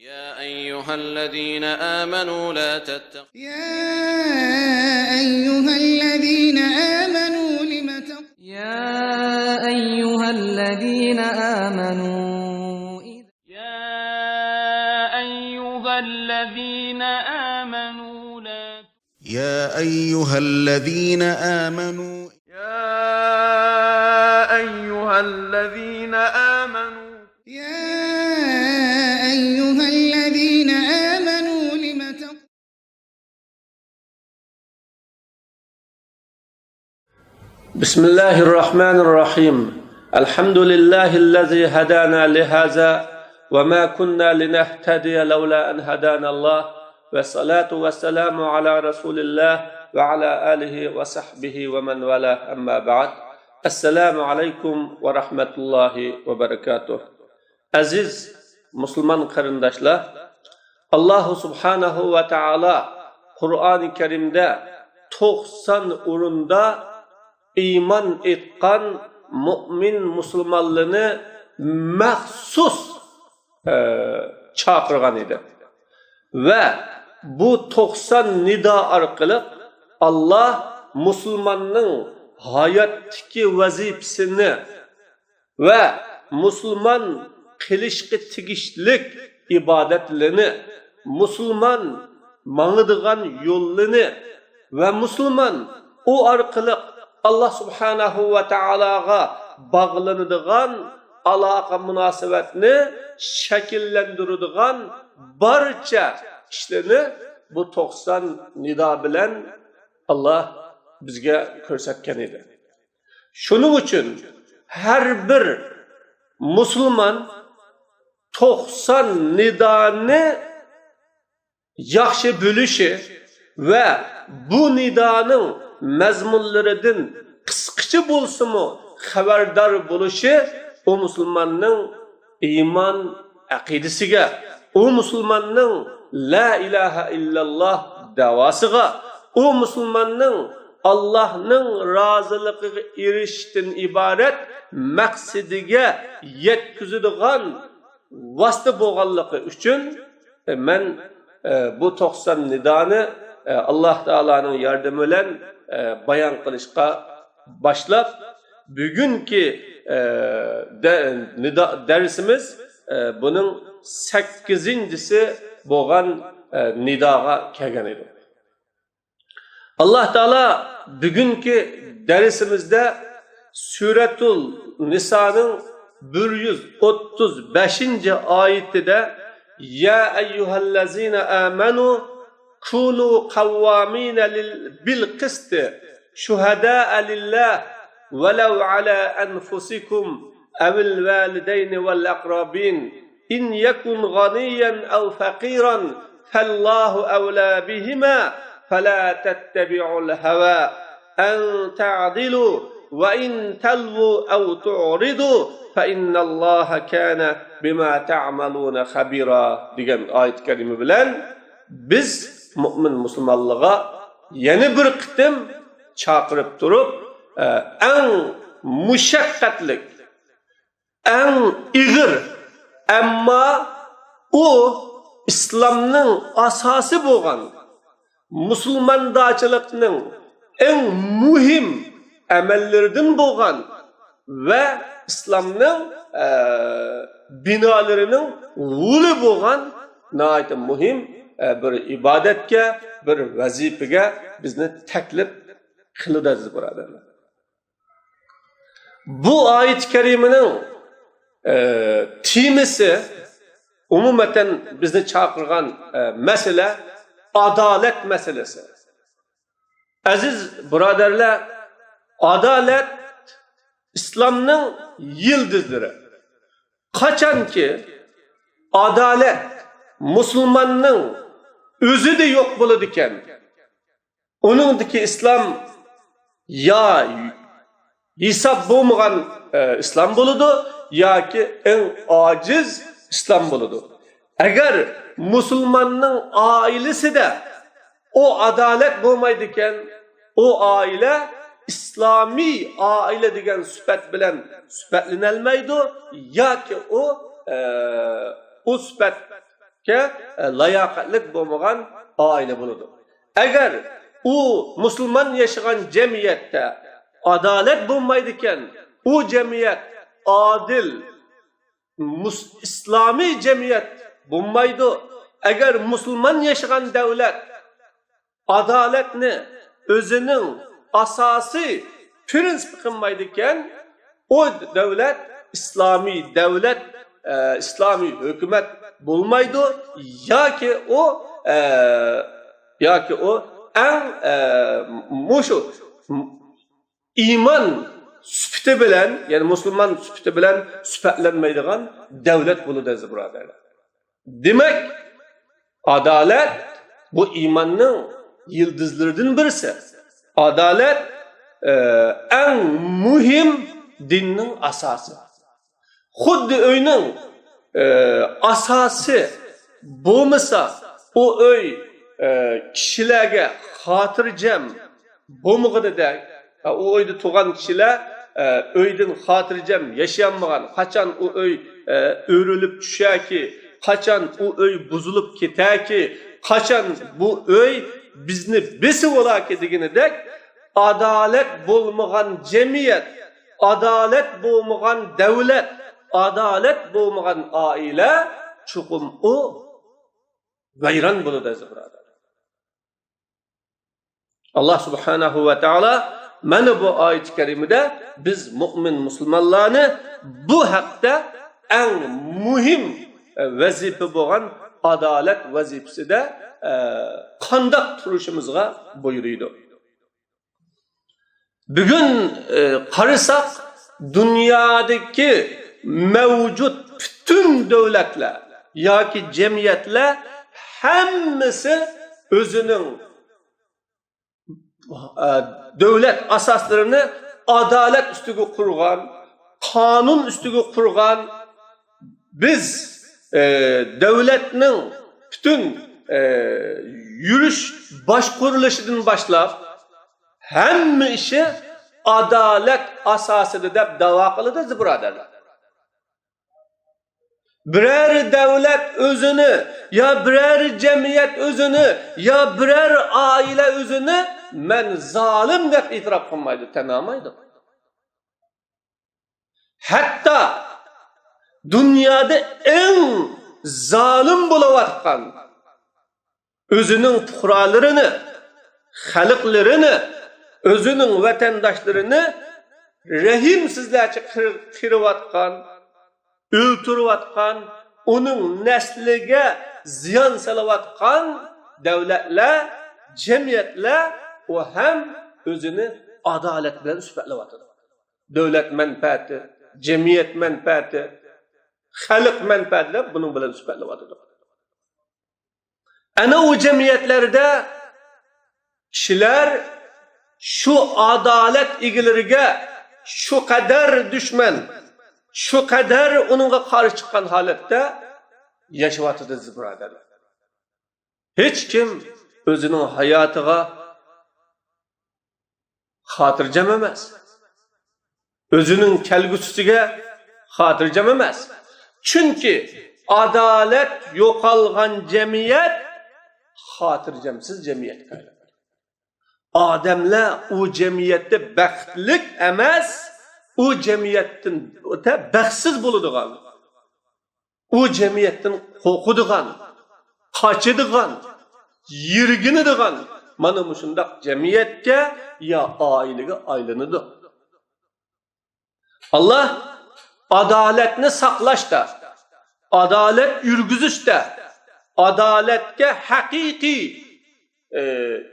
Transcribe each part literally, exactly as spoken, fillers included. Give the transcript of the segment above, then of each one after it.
يا أيها الذين آمنوا لا تتخذوا يا أيها الذين آمنوا لم تق- يا أيها الذين آمنوا إذ- يا أيها الذين آمنوا لا يا أيها الذين آمنوا يا أيها الذين آمنوا يا أيها الذين آمنوا لم تق- بسم الله الرحمن الرحيم. الحمد لله الذي هدانا لهذا وما كنا لنهتدي لولا أن هدانا الله. والصلاة والسلام على رسول الله وعلى آله وصحبه ومن والاه، أما بعد. السلام عليكم ورحمة الله وبركاته. ئەزىز مۇسۇلمان قېرىنداشلار، ئاللاھۇ سۇبھانەھۇ ۋە تائالا قۇرئانى كەرىمدە توقسان ئورۇندا ئىمان ئېيتقان مۇئمىن مۇسۇلمانلىرىنى مەخسۇس، ئە، چاقىرغان ئىدى. ۋە بۇ توقسان نىدا ئارقىلىق ئاللاھ مۇسۇلماننىڭ ھاياتتىكى ۋەزىپىسىنى ۋە مۇسۇلمان قىلىشقا تېگىشلىك ئىبادەتلىرىنى، مۇسۇلمان ماڭىدىغان يوللىرىنى ۋە مۇسۇلمان ئۇ ئارقىلىق ئاللاھ سۇبھانەھۇ ۋە تائالاغا باغلىنىدىغان ئالاقە مۇناسىۋەتنى شەكىللەندۈرىدىغان بارچە ئىشلىرىنى بۇ توقسان نىدا بىلەن ئاللاھ بىزگە كۆرسەتكەن ئىدى. شۇنىڭ ئۈچۈن ھەر بىر مۇسۇلمان توقسان نىدانى ياخشى بىلىشى ۋە بۇ نىدانىڭ مەزمۇنلىرىدىن قىسقىچە بولسىمۇ خەۋەردار بولۇشى ئۇ مۇسۇلماننىڭ ئىمان ئەقىدىسىگە، ئۇ مۇسۇلماننىڭ لا ئىلاھە ئىللاللاھ دەۋاسىغا، ئۇ مۇسۇلماننىڭ ئاللاھنىڭ رازىلىقىغا ئېرىشىشتىن ئىبارەت مەقسىتىگە يەتكۈزىدىغان ۋاسىتە بولغانلىقى ئۈچۈن، مەن، ئە، بۇ توقسان نىدانى، ئە، ئاللاھ تائالانىڭ ياردىمى بىلەن، ئە، بايان قىلىشقا باشلاپ، بۈگۈنكى، ئە، دە-، نىدا-، دەرسىمىز، ئە، بۇنىڭ سەككىزىنچىسى بولغان، ئە، نىداغا كەلگەن ئىدۇق. ئاللاھ تائالا بۈگۈنكى دەرسىمىزدە سۈرەتۇل نىسانىڭ بىر يۈز ئوتتۇز بەشىنچى ئايىتىدە، يا أيها الذين آمنوا كونوا قوامين لل-، بالقسط شهداء لله ولو على أنفسكم أو الوالدين والأقربين إن يكن غنيا أو فقيرا فالله أولى بهما فلا تتبعوا الهوى أن تعدلوا وإن تلووا أو تعرضوا فإن الله كان بما تعملون خبيرا دېگەن ئايەت كەرىمە بىلەن بىز مۇئمىن مۇسۇلمانلارغا يەنە بىر قېتىم چاقىرىپ تۇرۇپ، ئە، ئەڭ مۇشەققەتلىك، ئەڭ ئېغىر، ئەمما ئۇ ئىسلامنىڭ ئاساسى بولغان، مۇسۇلماندارچىلىقنىڭ ئەڭ مۇھىم ئەمەللىرىدىن بولغان ۋە ئىسلامنىڭ، ئە، بىنالىرىنىڭ غولى بولغان ناھايىتى مۇھىم، ئە، بىر ئىبادەتكە، بىر ۋەزىپىگە بىزنى تەكلىپ قىلىدۇ، ئەزىز بۇرادەرلەر. بۇ ئايەت كەرىمىنىڭ، ئە، تېمىسى، ئومۇمەن بىزنى چاقىرغان، ئە، مەسىلە ئادالەت مەسىلىسى. ئەزىز بۇرادەرلەر، ئادالەت ئىسلامنىڭ يىلتىزلىرى. قاچانكى ئادالەت مۇسۇلماننىڭ ئۆزىدە يوق بولىدىكەن، ئۇنىڭدىكى ئىسلام يا ھېساب بولمىغان، ئە، ئىسلام بولىدۇ ياكى ئەڭ ئاجىز ئىسلام بولىدۇ. ئەگەر مۇسۇلماننىڭ ئائىلىسىدە ئۇ ئادالەت بولمايدىكەن، ئۇ ئائىلە ئىسلامىي ئائىلە دېگەن سۈپەت بىلەن سۈپەتلىنەلمەيدۇ ياكى ئۇ، ئە، ئۇ سۈپەت ئە، لاياقەتلىك بولمىغان ئائىلە بولىدۇ. ئەگەر ئۇ مۇسۇلمان ياشىغان جەمئىيەتتە ئادالەت بولمايدىكەن، ئۇ جەمئىيەت ئادىل، مۇس-، ئىسلامىي جەمئىيەت بولمايدۇ. ئەگەر مۇسۇلمان ياشىغان دەۋلەت ئادالەتنى ئۆزىنىڭ ئاساسىي پىرىنسىپى قىلمايدىكەن، ئۇ دەۋلەت ئىسلامىي دەۋلەت، ئە، ئىسلامىي ھۆكۈمەت بولمايدۇ، ياكى ئۇ، ئە، ياكى ئۇ ئەڭ، ئە، مۇشۇ ئىمان سۈپىتى بىلەن، يەنى مۇسۇلمان سۈپىتى بىلەن سۈپەتلەنمەيدىغان دەۋلەت بولىدۇ، ئەزىز بۇرادەرلەر. دېمەك، ئادالەت بۇ ئىماننىڭ يىلتىزلىرىدىن بىرسى. ئادالەت، ئە، ئەڭ مۇھىم دىننىڭ ئاساسى. خۇددى ئۆينىڭ، ئە، ئاساسى بولمىسا، ئۇ ئۆي، ئە، كىشىلەرگە خاتىرجەم بولمىغىنىدەك، ئۇ ئۆيدە تۇرغان كىشىلەر، ئە، ئۆيدىن خاتىرجەم ياشىيالمىغان، قاچان ئۇ ئۆي، ئە، ئۆرۈلۈپ چۈشەركى، قاچان ئۇ ئۆي بۇزۇلۇپ كېتەركى، قاچان بۇ ئۆي بىزنى بېسىۋالاركى دېگىنىدەك، ئادالەت بولمىغان جەمئىيەت، ئادالەت بولمىغان دەۋلەت، ئادالەت بولمىغان ئائىلە چوقۇم ئۇ ۋەيران بولىدۇ، ئەزىز بۇرادەر. ئاللا سۇبھانەھۇ ۋە تائالا مانا بۇ ئايىتى كەرىمىدە بىز مۇئمىن مۇسۇلمانلارنى بۇ ھەقتە ئەڭ مۇھىم ۋەزىپە بولغان ئادالەت ۋەزىپىسىدە، ئە، قانداق تۇرۇشىمىزغا بۇيرۇيدۇ. بۈگۈن، ئە، قارىساق، دۇنيادىكى مەۋجۇت پۈتۈن دۆلەتلەر ياكى جەمئىيەتلەر ھەممىسى ئۆزىنىڭ، ئە، دۆلەت ئاساسلىرىنى ئادالەت ئۈستىگە قۇرغان، قانۇن ئۈستىگە قۇرغان. بىز، ئە، دۆلەتنىڭ پۈتۈن، ئە، يۈرۈش باشقۇرۇلۇشىدىن باشلاپ، ھەممە ئىشى ئادالەت ئاساسىدا دەپ داۋا قىلىدۇ، ئەزىز بۇرادەرلەر. بىرەر دۆلەت ئۆزىنى، يا بىرەر جەمئىيەت ئۆزىنى، يا بىرەر ئائىلە ئۆزىنى مەن زالىم دەپ ئېتىراپ قىلمايدۇ، تەن ئالمايدۇ. ھەتتا دۇنيادا ئەڭ زالىم بولۇۋاتقان، ئۆزىنىڭ پۇقرالىرىنى، خەلقلىرىنى، ئۆزىنىڭ ۋەتەنداشلىرىنى رەھىمسىزلەرچە قىر-، قىرىۋاتقان، ئۆلتۈرۈۋاتقان، ئۇنىڭ نەسلىگە زىيان سېلىۋاتقان دۆلەتلەر، جەمئىيەتلەر، ئۇ ھەم ئۆزىنى ئادالەت بىلەن سۈپەتلەۋاتىدۇ. دۆلەت مەنپەئەتى، جەمئىيەت مەنپەئەتى، خەلق مەنپەئەتى دەپ بۇنىڭ بىلەن سۈپەتلەۋاتىدۇ. ئەنە ئۇ جەمئىيەتلەردە كىشىلەر شۇ ئادالەت ئىگىلىرىگە شۇ قەدەر دۈشمەن، شۇ قەدەر ئۇنىڭغا قارشى چىققان ھالەتتە ياشىۋاتىدۇ، ئەزىز بۇرادەرلەر. ھېچكىم ئۆزىنىڭ ھاياتىغا خاتىرجەم ئەمەس. ئۆزىنىڭ كەلگۈسىگە خاتىرجەم ئەمەس. چۈنكى ئادالەت يوقالغان جەمئىيەت خاتىرجەمسىز جەمئىيەتكە ئايلىنىدۇ. ئادەملەر ئۇ جەمئىيەتتە بەختلىك ئەمەس، ئۇ جەمئىيەتتىن ئۆتە بەختسىز بولىدىغان. ئۇ جەمئىيەتتىن قورقىدىغان، قاچىدىغان، يىرگىنىدىغان مانا مۇشۇنداق جەمئىيەتكە يا ئائىلىگە ئايلىنىدۇ. ئاللا ئادالەتنى ساقلاشتا، ئادالەت يۈرگۈزۈشتە، ئادالەتكە ھەقىقىي، ئى،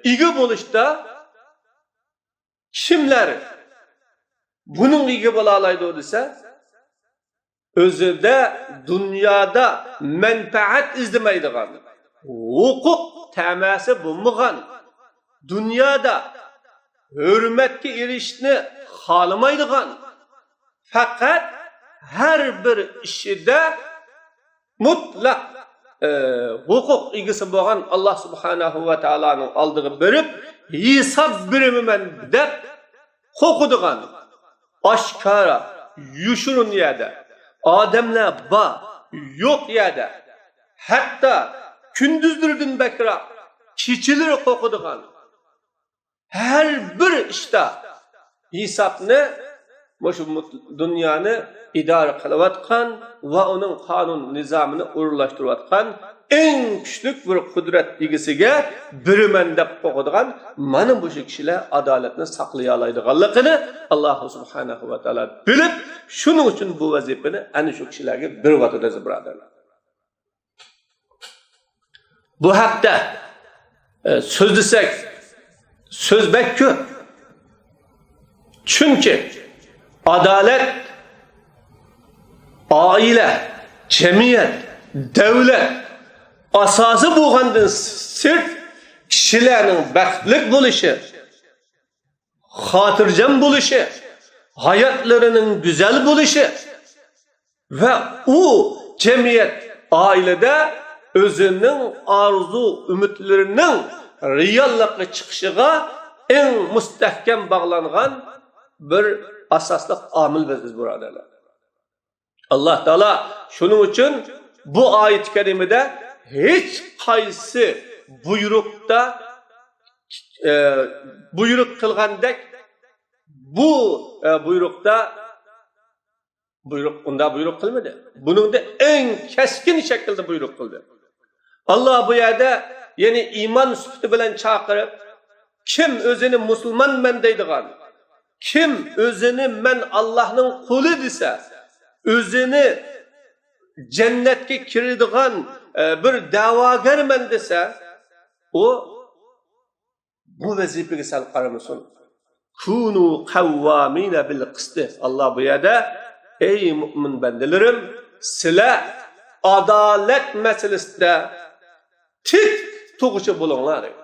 ئىگە بولۇشتا كىملەر بۇنىڭغا ئىگە بولالايدۇ دېسە، ئۆزىدە دۇنيادا مەنپەئەت ئىزدىمەيدىغان، ھوقۇق تەمەسى بولمىغان، دۇنيادا ھۆرمەتكە ئېرىشىشنى خالىمايدىغان، پەقەت ھەر بىر ئىشىدا مۇتلەق، ئى، ھوقۇق ئىگىسى بولغان ئاللا سۇبھانەھۇ ۋە تائالانىڭ ئالدىغا بېرىپ، ھېساب بېرىمەن دەپ قورقىدىغان، ئاشكارا، يوشۇرۇن يەردە، ئادەملەر بار، يوق يەردە، ھەتتا كۈندۈزلىرىدىن بەكرەك كېچىلىرى قوقىدىغان، ھەر بىر ئىشتا ھېسابنى مۇشۇ مۇت-، دۇنيانى ئىدارە قىلىۋاتقان ۋە ئۇنىڭ قانۇن نىزامىنى ئورۇنلاشتۇرۇۋاتقان ئەڭ كۈچلۈك بىر قۇدرەت ئىگىسىگە بېرىمەن دەپ قوقىدىغان مانا مۇشۇ كىشىلەر ئادالەتنى ساقلىيالايدىغانلىقىنى ئاللاھ سۇبھانەھۇ ۋە تائالا بىلىپ، شۇنىڭ ئۈچۈن بۇ ۋەزىپىنى ئەنە شۇ كىشىلەرگە بېرىۋاتىدۇ، ئەزىز بۇرادەرلەر. بۇ ھەقتە، ئە، سۆزلىسەك، سۆز بەك كۆپ. چۈنكى ئادالەت ئائىلە، جەمئىيەت، دۆلەت ئاساسى بولغاندىن سىرت، كىشىلەرنىڭ بەختلىك بولۇشى، خاتىرجەم بولۇشى، ھاياتلىرىنىڭ گۈزەل بولۇشى، ۋە ئۇ جەمئىيەت، ئائىلىدە ئۆزىنىڭ ئارزۇ-ئۈمىدلىرىنىڭ رېئاللىققا چىقىشىغا ئەڭ مۇستەھكەم باغلانغان بىر ئاساسلىق ئامىل، ئەزىز بۇرادەرلەر. ئاللاھ تائالا شۇنىڭ ئۈچۈن بۇ ئايەت كەرىمىدە ھېچ قايسى بۇيرۇقتا، ئە، بۇيرۇق قىلغاندەك بۇ، ئە، بۇيرۇقتا بۇيرۇق، ئۇنداق بۇيرۇق قىلمىدى. بۇنىڭدا ئەڭ كەسكىن شەكىلدە بۇيرۇق قىلدى. ئاللاھ بۇ يەردە يەنى ئىمان سۈپىتى بىلەن چاقىرىپ، كىم ئۆزىنى مۇسۇلمانمەن دەيدىغان، كىم ئۆزىنى مەن ئاللاھنىڭ قۇلى دېسە، ئۆزىنى جەننەتكە كىرىدىغان، ئە، بىر دەۋاگەرمەن دېسە، ئۇ بۇ ۋەزىپىگە سەل قارىمىسۇن. كۇنۇ قەۋۋامىنە بىل قىستى. ئاللاھ بۇ يەردە، ئەي مۇئمىن بەندىلىرىم، سىلەر ئادالەت مەسىلىسىدە تىك تۇغۇچى بولۇڭلار، دەيدۇ.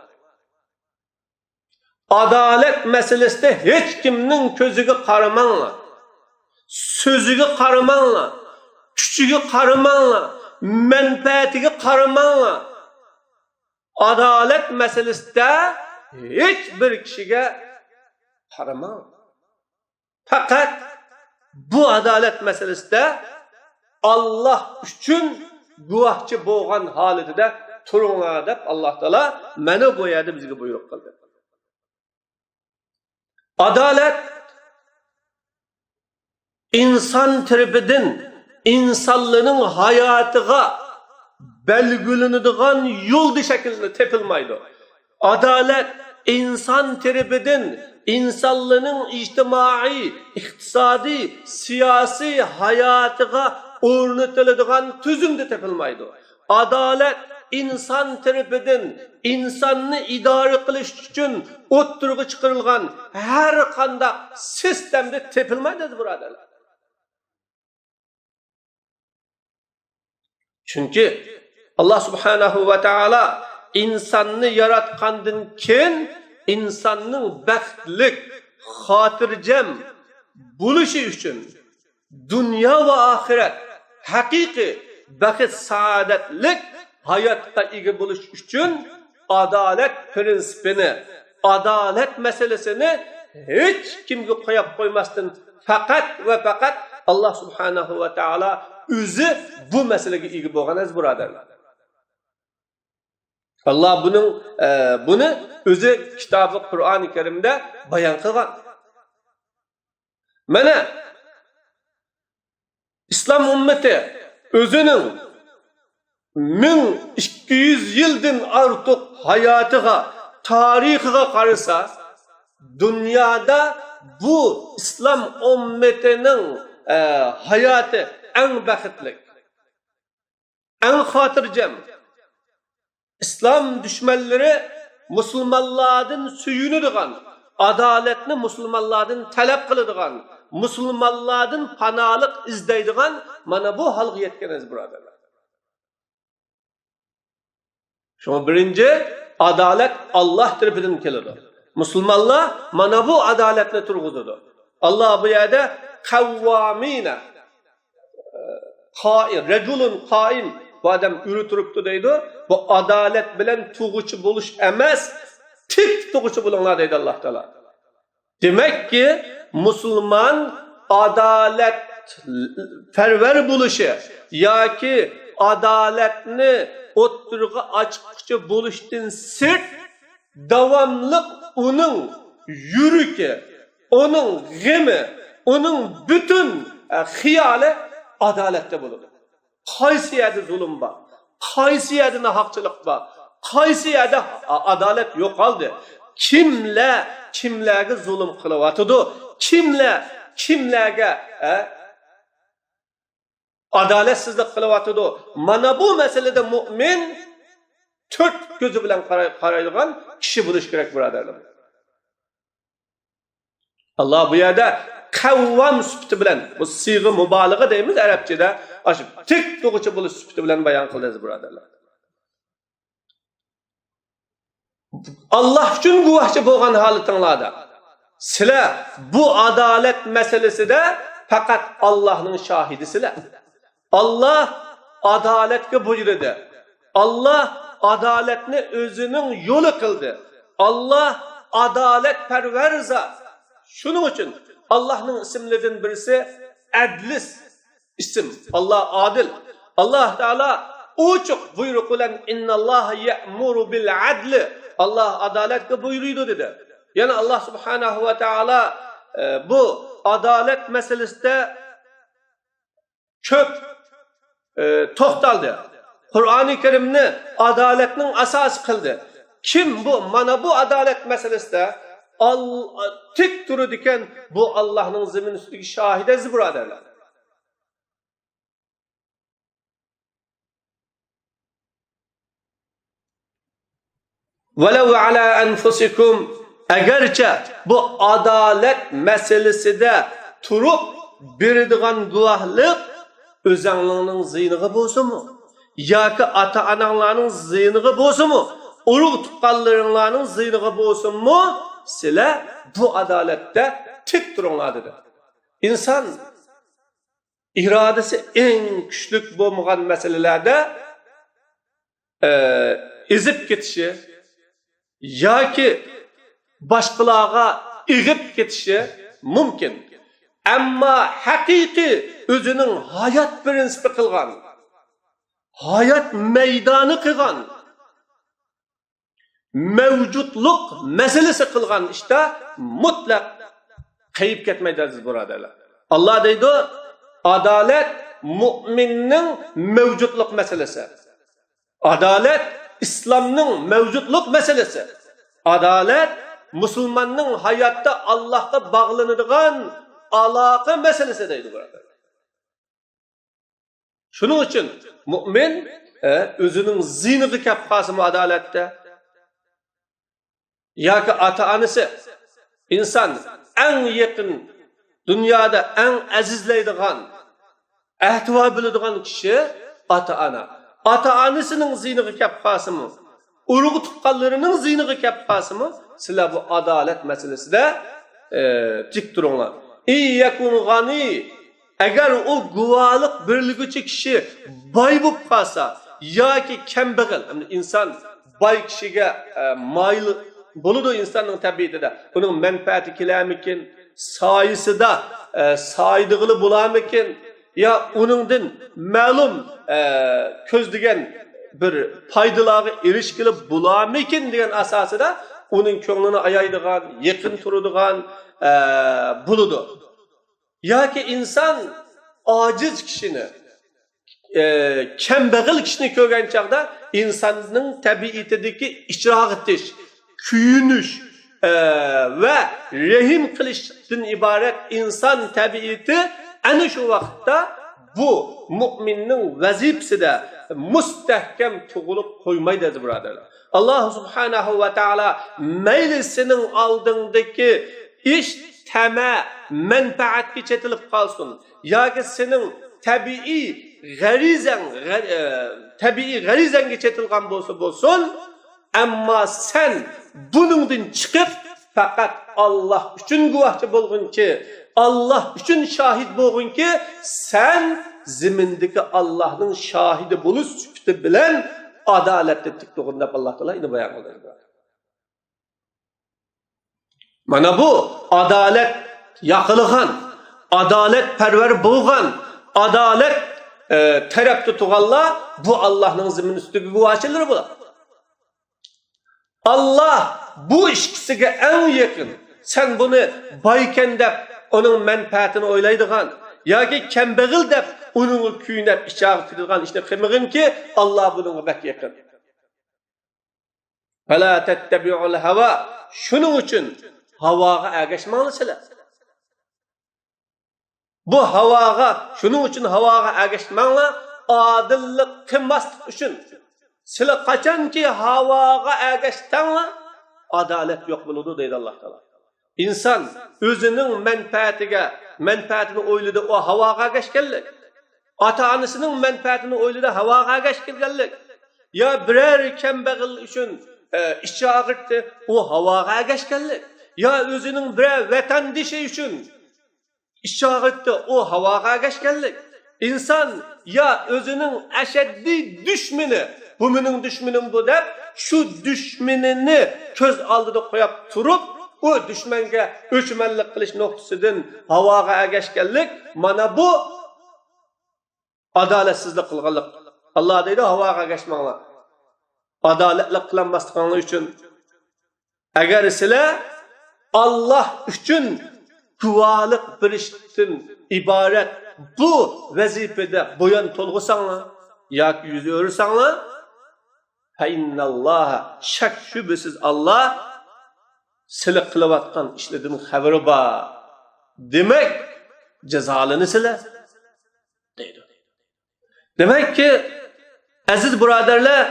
ئادالەت مەسىلىسىدە ھېچ كىمنىڭ كۆزىگە قارىماڭلار، سۆزىگە قارىماڭلار، كۈچىگە قارىماڭلار، مەنپەئەتىگە قارىماڭلار. ئادالەت مەسىلىسىدە ھېچ بىر كىشىگە قارىماڭ. پەقەت بۇ ئادالەت مەسىلىسىدە ئاللاھ ئۈچۈن گۇۋاھچى بولغان ھالىتىدە تۇرۇڭلار دەپ ئاللاھ تائالا مانا بۇ يەردە بىزگە بۇيرۇق قىلدى. ئادالەت ئىنسان تەرىپىدىن ئىنسانلارنىڭ ھاياتىغا بەلگىلىنىدىغان يولدا شەكىلدە تېپىلمايدۇ. ئادالەت ئىنسان تەرىپىدىن ئىنسانلارنىڭ ئىجتىمائىي، ئىقتىسادىي، سىياسىي ھاياتىغا ئورنىتىلىدىغان تۈزۈمدە تېپىلمايدۇ. ئادالەت ئىنسان تەرىپىدىن ئىنساننى ئىدارە قىلىش ئۈچۈن ئوتتۇرىغا چىقىرىلغان ھەر قانداق سىستېمىدا تېپىلمايدۇ، ئەزىز بۇرادەرلەر. چۈنكى ئاللاھ سۇبھانەھۇ ۋە تائالا ئىنساننى ياراتقاندىن كېيىن ئىنساننىڭ بەختلىك، خاتىرجەم بولۇشى ئۈچۈن، دۇنيا ۋە ئاخىرەت ھەقىقىي بەخت سائادەتلىك ھاياتقا ئىگە بولۇش ئۈچۈن ئادالەت پىرىنسىپىنى، ئادالەت مەسىلىسىنى ھېچ كىمگە قويۇپ قويماستىن، پەقەت ۋە پەقەت ئاللاھ سۇبھانەھۇ ۋە تائالا ئۆزى بۇ مەسىلىگە ئىگە بولغان، ئەزىز بۇرادەرلەر. ئاللاھ بۇنىڭ، ئە، بۇنى ئۆزى كىتابى قۇرئانى كەرىمدە بايان قىلغان. مانا، ئىسلام ئۈممىتى ئۆزىنىڭ مىڭ ئىككى يۈز يىلدىن ئارتۇق ھاياتىغا، تارىخىغا قارىسا، دۇنيادا بۇ ئىسلام ئۈممىتىنىڭ، ئە، ھاياتى ئەڭ بەختلىك، ئەڭ خاتىرجەم. ئىسلام دۈشمەنلىرى مۇسۇلمانلاردىن سۆيۈنىدىغان، ئادالەتنى مۇسۇلمانلاردىن تەلەپ قىلىدىغان، مۇسۇلمانلاردىن پاناھلىق ئىزدەيدىغان مانا بۇ ھالغا يەتكەن، ئەزىز بۇرادەرلەر. شۇڭا بىرىنچى ئادالەت ئاللاھ تەرىپىدىن كېلىدۇ. مۇسۇلمانلار مانا بۇ ئادالەتنى تۇرغۇزىدۇ. ئاللاھ بۇ يەردە قەۋۋامىنە، قائىم، رەجۇلۇن قائىم، بۇ ئادەم ئۆرە تۇرۇپتۇ دەيدۇ. بۇ ئادالەت بىلەن تۇغۇچى بولۇش ئەمەس، تىك تۇغۇچى بولۇڭلار دەيدۇ ئاللاھ تائالا. دېمەككى، مۇسۇلمان ئادالەتپەرۋەر بولۇشى ياكى ئادالەتنى ئوتتۇرىغا ئاچقۇچى بولۇشتىن سىرت، داۋاملىق ئۇنىڭ يۈرىكى، ئۇنىڭ غېمى، ئۇنىڭ پۈتۈن، ئە، خىيالى ئادالەتتە بولىدۇ. قايسى يەردە زۇلۇم بار؟ قايسى يەردە ناھەقچىلىق بار؟ قايسى يەردە ئا-، ئادالەت يوقالدى؟ كىملەر كىملەرگە زۇلۇم قىلىۋاتىدۇ؟ كىملەر كىملەرگە، ئە، ئادالەتسىزلىك قىلىۋاتىدۇ؟ مانا بۇ مەسىلىدە مۇئمىن تۆت كۆزى بىلەن قاراي-، قارايدىغان كىشى بولۇش كېرەك، بۇرادەرلەر. ئاللا بۇ يەردە قەۋۋام سۈپىتى بىلەن، بۇ سىيغە مۇبالىغە دەيمىز ئەرەبچىدە، ئاشۇ تىك تۇرغۇچى بولۇش سۈپىتى بىلەن بايان قىلدى، ئەزىز بۇرادەرلەر. ئاللا ئۈچۈن گۇۋاھچى بولغان ھالىتىڭلاردا، سىلەر بۇ ئادالەت مەسىلىسىدە پەقەت ئاللانىڭ شاھىدىسىلەر. ئاللا ئادالەتكە بۇيرۇدى. ئاللا ئادالەتنى ئۆزىنىڭ يولى قىلدى. ئاللا ئادالەتپەرۋەر زات. شۇنىڭ ئۈچۈن ئاللانىڭ ئىسىملىرىدىن بىرسى ئەدلىس ئىسىم. ئاللا ئادىل. ئاللا تائالا ئوچۇق بۇيرۇق بىلەن، «ئىنناللاھا يەئمۇرۇ بىل ئەدلى». ئاللا ئادالەتكە بۇيرۇيدۇ، دېدى. يەنە ئاللا سۇبھانەھۇ ۋە تائالا، ئە، بۇ ئادالەت مەسىلىسىدە كۆپ، ئە، توختالدى. قۇرئانى كەرىمنى ئادالەتنىڭ ئاساسى قىلدى. كىم بۇ، مانا بۇ ئادالەت مەسىلىسىدە ئال-، تىك تۇرىدىكەن، بۇ ئاللانىڭ زېمىن ئۈستىدىكى شاھىدى، ئەزىز بۇرادەرلەر. ۋەلەۋ ئەلا ئەنفۇسىكۇم، ئەگەرچە بۇ ئادالەت مەسىلىسىدە تۇرۇپ بېرىدىغان گۇۋاھلىق ئۆزەڭلارنىڭ زىيىنىغا بولسىمۇ، ياكى ئاتا-ئاناڭلارنىڭ زىيىنىغا بولسىمۇ، ئۇرۇق-تۇغقانلىرىڭلارنىڭ زىيىنىغا بولسۇنمۇ، سىلەر بۇ ئادالەتتە تىك تۇرۇڭلار، دېدى. ئىنسان ئىرادىسى ئەڭ كۈچلۈك بولمىغان مەسىلىلەردە، ئە، ئېزىپ كېتىشى ياكى باشقىلارغا ئېغىپ كېتىشى مۇمكىن. ئەمما ھەقىقىي ئۆزىنىڭ ھايات پىرىنسىپى قىلغان، ھايات مەيدانى قىلغان، مەۋجۇتلۇق مەسىلىسى قىلغان ئىشتا مۇتلەق قېيىپ كەتمەيدۇ، ئەزىز بۇرادەرلەر. ئاللا دەيدۇ، ئادالەت مۇئمىننىڭ مەۋجۇتلۇق مەسىلىسى. ئادالەت ئىسلامنىڭ مەۋجۇتلۇق مەسىلىسى. ئادالەت مۇسۇلماننىڭ ھاياتتا ئاللاھقا باغلىنىدىغان ئالاقە مەسىلىسى دەيدۇ، بۇرادەرلەر. شۇنىڭ ئۈچۈن مۇئمىن، ئە، ئۆزىنىڭ زىيىنىغا كەپ قالسىمۇ ئادالەتتە، ياكى ئاتا-ئانىسى، ئىنسان ئەڭ يېقىن، دۇنيادا ئەڭ ئەزىزلەيدىغان، ئەتىۋار بىلىدىغان كىشى ئاتا-ئانا. ئاتا-ئانىسىنىڭ زىيىنىغا كەپ قالسىمۇ، ئۇرۇق-تۇغقانلىرىنىڭ زىيىنىغا كەپ قالسىمۇ، سىلەر بۇ ئادالەت مەسىلىسىدە، ئە، تىك تۇرۇڭلار. ئىن يەكۇن غەنىي، ئەگەر ئۇ گۇۋاھلىق بېرىلگۈچى كىشى باي بولۇپ قالسا ياكى كەمبەغەل، ئەمدى ئىنسان باي كىشىگە، ئە، مايىل بولىدۇ ئىنساننىڭ تەبىئىتىدە. ئۇنىڭ مەنپەئەتى كېلەرمىكىن، سايىسىدا، ئە، سايىدىغىلى بولارمىكىن، يا ئۇنىڭدىن مەلۇم، ئە، كۆزلىگەن بىر پايدىلارغا ئېرىشكىلى بولارمىكىن دېگەن ئاساسىدا ئۇنىڭ كۆڭلىنى ئايايدىغان، يېقىن تۇرىدىغان، ئە، بولىدۇ. ياكى ئىنسان ئاجىز كىشىنى، ئە، كەمبەغەل كىشىنى كۆرگەن چاغدا ئىنساننىڭ تەبىئىتىدىكى ئىچراغىتىش، كۆيۈنۈش، ئە، ۋە رەھىم قىلىشتىن ئىبارەت ئىنسان تەبىئىتى ئەنە شۇ ۋاقىتتا بۇ مۇئمىننىڭ ۋەزىپىسىدە مۇستەھكەم تۇغۇلۇپ قويمايدۇ، ئەزىز بۇرادەرلەر. ئاللا سۇبھانەھۇ ۋە تائالا مەيلى سېنىڭ ئالدىڭدىكى ئىش تەمە، مەنپەئەتكە چېتىلىپ قالسۇن ياكى سېنىڭ تەبىئىي غەرىزەڭ، غەر-، ئە، تەبىئىي غەرىزەڭگە چېتىلغان بولسا بولسۇن، ئەمما سەن بۇنىڭدىن چىقىپ، پەقەت ئاللا ئۈچۈن گۇۋاھچى بولغىنكى، ئاللا ئۈچۈن شاھىت بولغىنكى، سەن زېمىندىكى ئاللانىڭ شاھىدى بولۇش سۈپىتى بىلەن ئادالەتتە تىك تۇرغىن دەپ ئاللا تائالا يەنە بايان قىلدى. مانا بۇ ئادالەت ياقلىغان، ئادالەتپەرۋەر بولغان، ئادالەت، ئە، تەرەپتە تۇرغانلار بۇ ئاللاھنىڭ زېمىن ئۈستىدىكى گۇۋاھچىلىرى بولار. ئاللاھ بۇ ئىككىسىگە ئەڭ يېقىن. سەن بۇنى بايكەن دەپ ئۇنىڭ مەنپەئەتىنى ئويلايدىغان ياكى كەمبەغەل دەپ ئۇنىڭغا كۆيۈنۈپ ئىچىگە كىرىدىغان ئىشنى قىلمىغىنكى، ئاللاھ بۇنىڭغا بەك يېقىن. فلا تتبعوا الهوى. شۇنىڭ ئۈچۈن ھاۋاغا ئەگەشمەڭلار سىلەر. بۇ ھاۋاغا، شۇنىڭ ئۈچۈن ھاۋاغا ئەگەشمەڭلار، ئادىللىق قىلماسلىق ئۈچۈن. سىلەر قاچانكى ھاۋاغا ئەگەشسەڭلار، ئادالەت يوق بولىدۇ، دەيدۇ ئاللاھ تائالا. ئىنسان ئۆزىنىڭ مەنپەئەتىگە، مەنپەئەتىنى ئويلىدى، ئۇ ھاۋاغا ئەگەشكەنلىك. ئاتا-ئانىسىنىڭ مەنپەئەتىنى ئويلىدى، ھاۋاغا ئەگەشكەنلىك. يا بىرەر كەمبەغەل ئۈچۈن، ئە، ئىچى ئاغرىتتى، ئۇ ھاۋاغا ئەگەشكەنلىك. يا ئۆزىنىڭ بىرەر ۋەتەندىشى ئۈچۈن ئىچى ئاغرىتتى، ئۇ ھاۋاغا ئەگەشكەنلىك. ئىنسان يا ئۆزىنىڭ ئەشەددىي دۈشمىنى، بۇ مېنىڭ دۈشمىنىم بۇ دەپ، شۇ دۈشمىنىنى كۆز ئالدىدا قويۇپ تۇرۇپ، ئۇ دۈشمەنگە ئۆچمەنلىك قىلىش نۇقتىسىدىن ھاۋاغا ئەگەشكەنلىك، مانا بۇ ئادالەتسىزلىك قىلغانلىق. ئاللاھ دەيدۇ، ھاۋاغا ئەگەشمەڭلار. ئادالەتلىك قىلالماسلىقىڭلار ئۈچۈن. ئەگەر سىلەر ئاللاھ ئۈچۈن گۇۋاھلىق بېرىشتىن ئىبارەت بۇ ۋەزىپىدە بويۇن تولغۇساڭلار ياكى يۈز ئۆرۈسەڭلار، فإن الله، شەك شۈبھىسىز ئاللاھ سىلەر قىلىۋاتقان ئىشلاردىن خەۋىرى بار. دېمەك، جازالىنىسىلەر، دەيدۇ. دېمەككى، ئەزىز بۇرادەرلەر،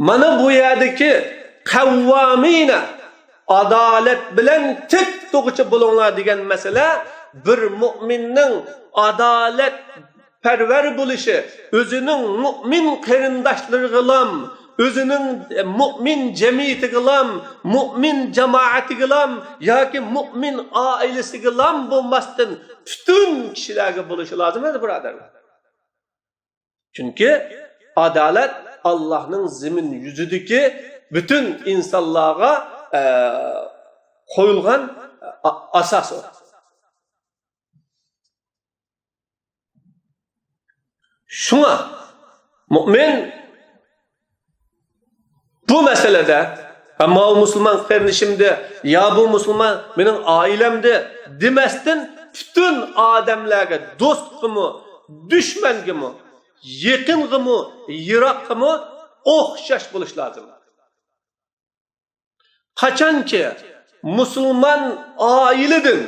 مانا بۇ يەردىكى قەۋۋامىنە، ئادالەت بىلەن تىك تۇغىچە بولۇڭلار دېگەن مەسىلە بىر مۇئمىننىڭ ئادالەتپەرۋەر بولۇشى، ئۆزىنىڭ مۇئمىن قېرىنداشلىرىغىلام، ئۆزىنىڭ مۇئمىن جەمئىيىتىگىلام، مۇئمىن جامائىتىگىلام ياكى مۇئمىن ئائىلىسىگىلام بولماستىن، پۈتۈن كىشىلەرگە بولۇشى لازىم ئەمەس، بۇرادەرلەر. چۈنكى ئادالەت ئاللاھنىڭ زېمىن يۈزىدىكى پۈتۈن ئىنسانلارغا، ئە، قويۇلغان، ئە، ئاساس ئۇ. شۇڭا مۇئمىن بۇ مەسىلىدە، ھە، ماۋۇ مۇسۇلمان قېرىندىشىمدى، يا بۇ مۇسۇلمان مېنىڭ ئائىلەمدى دېمەستىن، پۈتۈن ئادەملەرگە، دوستقىمۇ، دۈشمەنگىمۇ، يېقىنغىمۇ، يىراققىمۇ ئوخشاش بولۇش لازىم. قاچانكى مۇسۇلمان ئائىلىدىن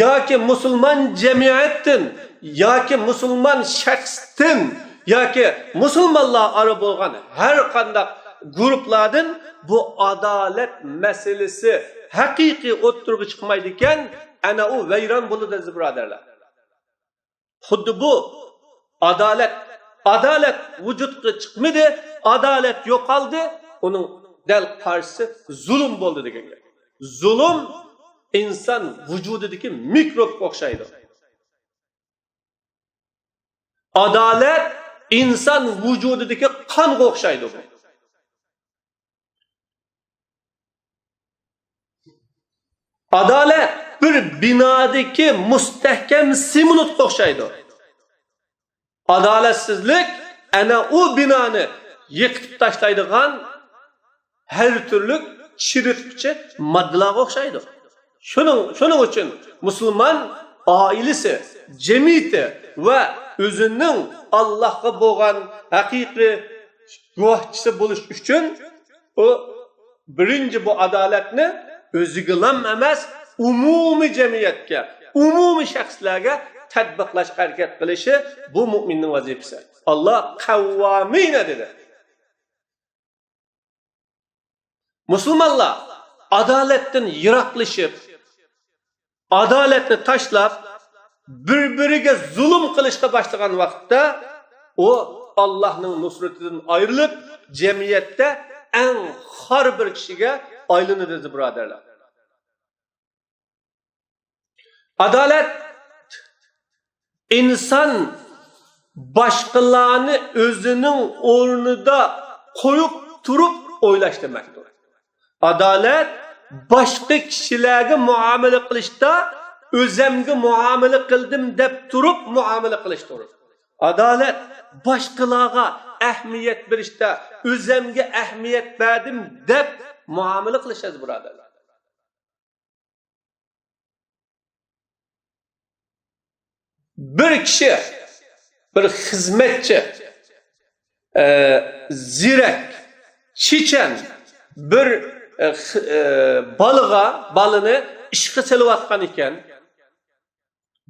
ياكى مۇسۇلمان جەمئىيەتتىن ياكى مۇسۇلمان شەخستىن ياكى مۇسۇلمانلار ئارا بولغان ھەر قانداق گۇرۇپلاردىن بۇ ئادالەت مەسىلىسى ھەقىقىي ئوتتۇرىغا چىقمايدىكەن، ئەنە ئۇ ۋەيران بولىدۇ، ئەزىز بۇرادەرلەر. خۇددى بۇ ئادالەت، ئادالەت ۋۇجۇدقا چىقمىدى، ئادالەت يوقالدى، ئۇنىڭ دەل قارشىسى زۇلۇم بولدى دېگەن گەپ. زۇلۇم ئىنسان ۋۇجۇدىدىكى مىكروبقا ئوخشايدۇ. ئادالەت ئىنسان ۋۇجۇدىدىكى قانغا ئوخشايدۇ. ئادالەت بىر بىنادىكى مۇستەھكەم سېمونتقا ئوخشايدۇ. ئادالەتسىزلىك ئەنە ئۇ بىنانى يىقىتىپ تاشلايدىغان ھەر تۈرلۈك چىرىتقۇچى ماددىلارغا ئوخشايدۇ. شۇنىڭ، شۇنىڭ ئۈچۈن مۇسۇلمان ئائىلىسى، جەمئىيىتى ۋە ئۆزىنىڭ ئاللاھقا بولغان ھەقىقىي گۇۋاھچىسى بولۇش ئۈچۈن ئۇ بىرىنچى بۇ ئادالەتنى ئۆزىگىلام ئەمەس، ئومۇمىي جەمئىيەتكە، ئومۇمىي شەخسلەرگە تەتبىقلاشقا ھەرىكەت قىلىشى بۇ مۇئمىننىڭ ۋەزىپىسى. ئاللاھ قەۋۋامىنە دېدى. مۇسۇلمانلار ئادالەتتىن يىراقلىشىپ، ئادالەتنى تاشلاپ، بىر-بىرىگە زۇلۇم قىلىشقا باشلىغان ۋاقىتتا، ئۇ ئاللاھنىڭ نۇسرىتىدىن ئايرىلىپ، جەمئىيەتتە ئەڭ خار بىر كىشىگە ئايلىنىدۇ، بۇرادەرلەر. ئادالەت ئىنسان باشقىلارنى ئۆزىنىڭ ئورنىدا قويۇپ تۇرۇپ ئويلاش دېمەكتۇر. ئادالەت باشقا كىشىلەرگە مۇئامىلە قىلىشتا ئۆزەمگە مۇئامىلە قىلدىم دەپ تۇرۇپ مۇئامىلە قىلىش توغرا. ئادالەت باشقىلارغا ئەھمىيەت بېرىشتە ئۆزەمگە ئەھمىيەت بەردىم دەپ مۇئامىلە قىلىش ئەزىز بۇرادەرلەر. بىر كىشى، بىر خىزمەتچى، ئە، زېرەك، چېچەن بىر، ئە، خ-، ئە، بالىغا، بالىنى ئىشقا سېلىۋاتقان ئىكەن.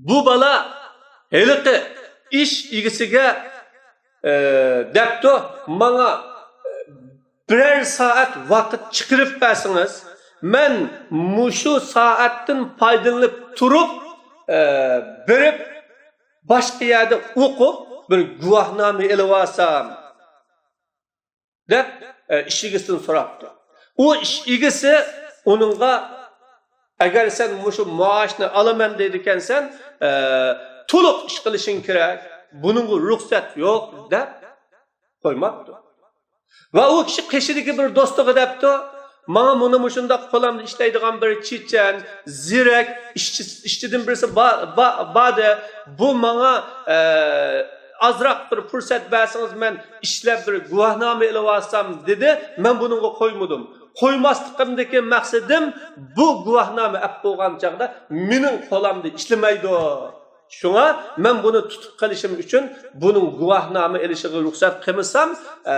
بۇ بالا ھېلىقى ئىش ئىگىسىگە، ئە، دەپتۇ، ماڭا بىرەر سائەت ۋاقىت چىقىرىپ بەرسىڭىز، مەن مۇشۇ سائەتتىن پايدىلىنىپ تۇرۇپ، ئە، بېرىپ باشقا يەردە ئوقۇپ بىر گۇۋاھنامە ئېلىۋالسام، دەپ، ئە، ئىش ئىگىسىدىن سوراپتۇ. ئۇ ئىش ئىگىسى ئۇنىڭغا، ئەگەر سەن مۇشۇ مائاشنى ئالىمەن دەيدىكەنسەن، ئە، تولۇق ئىش قىلىشىڭ كېرەك، بۇنىڭغا رۇخسەت يوق، دەپ قويماپتۇ. ۋە ئۇ كىشى قېشىدىكى بىر دوستىغا دەپتۇ، ماڭا مۇنى مۇشۇنداق قولامدا ئىشلەيدىغان بىر چېچەن، زېرەك، ئىشچى، ئىشچىدىن بىرسى با-، با-، باردى. بۇ ماڭا، ئە، ئازراق بىر پۇرسەت بەرسىڭىز، مەن ئىشلەپ بىر گۇۋاھنامە ئېلىۋالسام، دېدى. مەن بۇنىڭغا قويمىدىم. قويماسلىقىمدىكى مەقسىتىم، بۇ گۇۋاھنامە ئەپ بولغان چاغدا مېنىڭ قولامدا ئىشلىمەيدۇ. شۇڭا مەن بۇنى تۇتۇپ قېلىشىم ئۈچۈن بۇنىڭ گۇۋاھنامە ئېلىشىغا رۇخسەت قىلمىسام، ئە،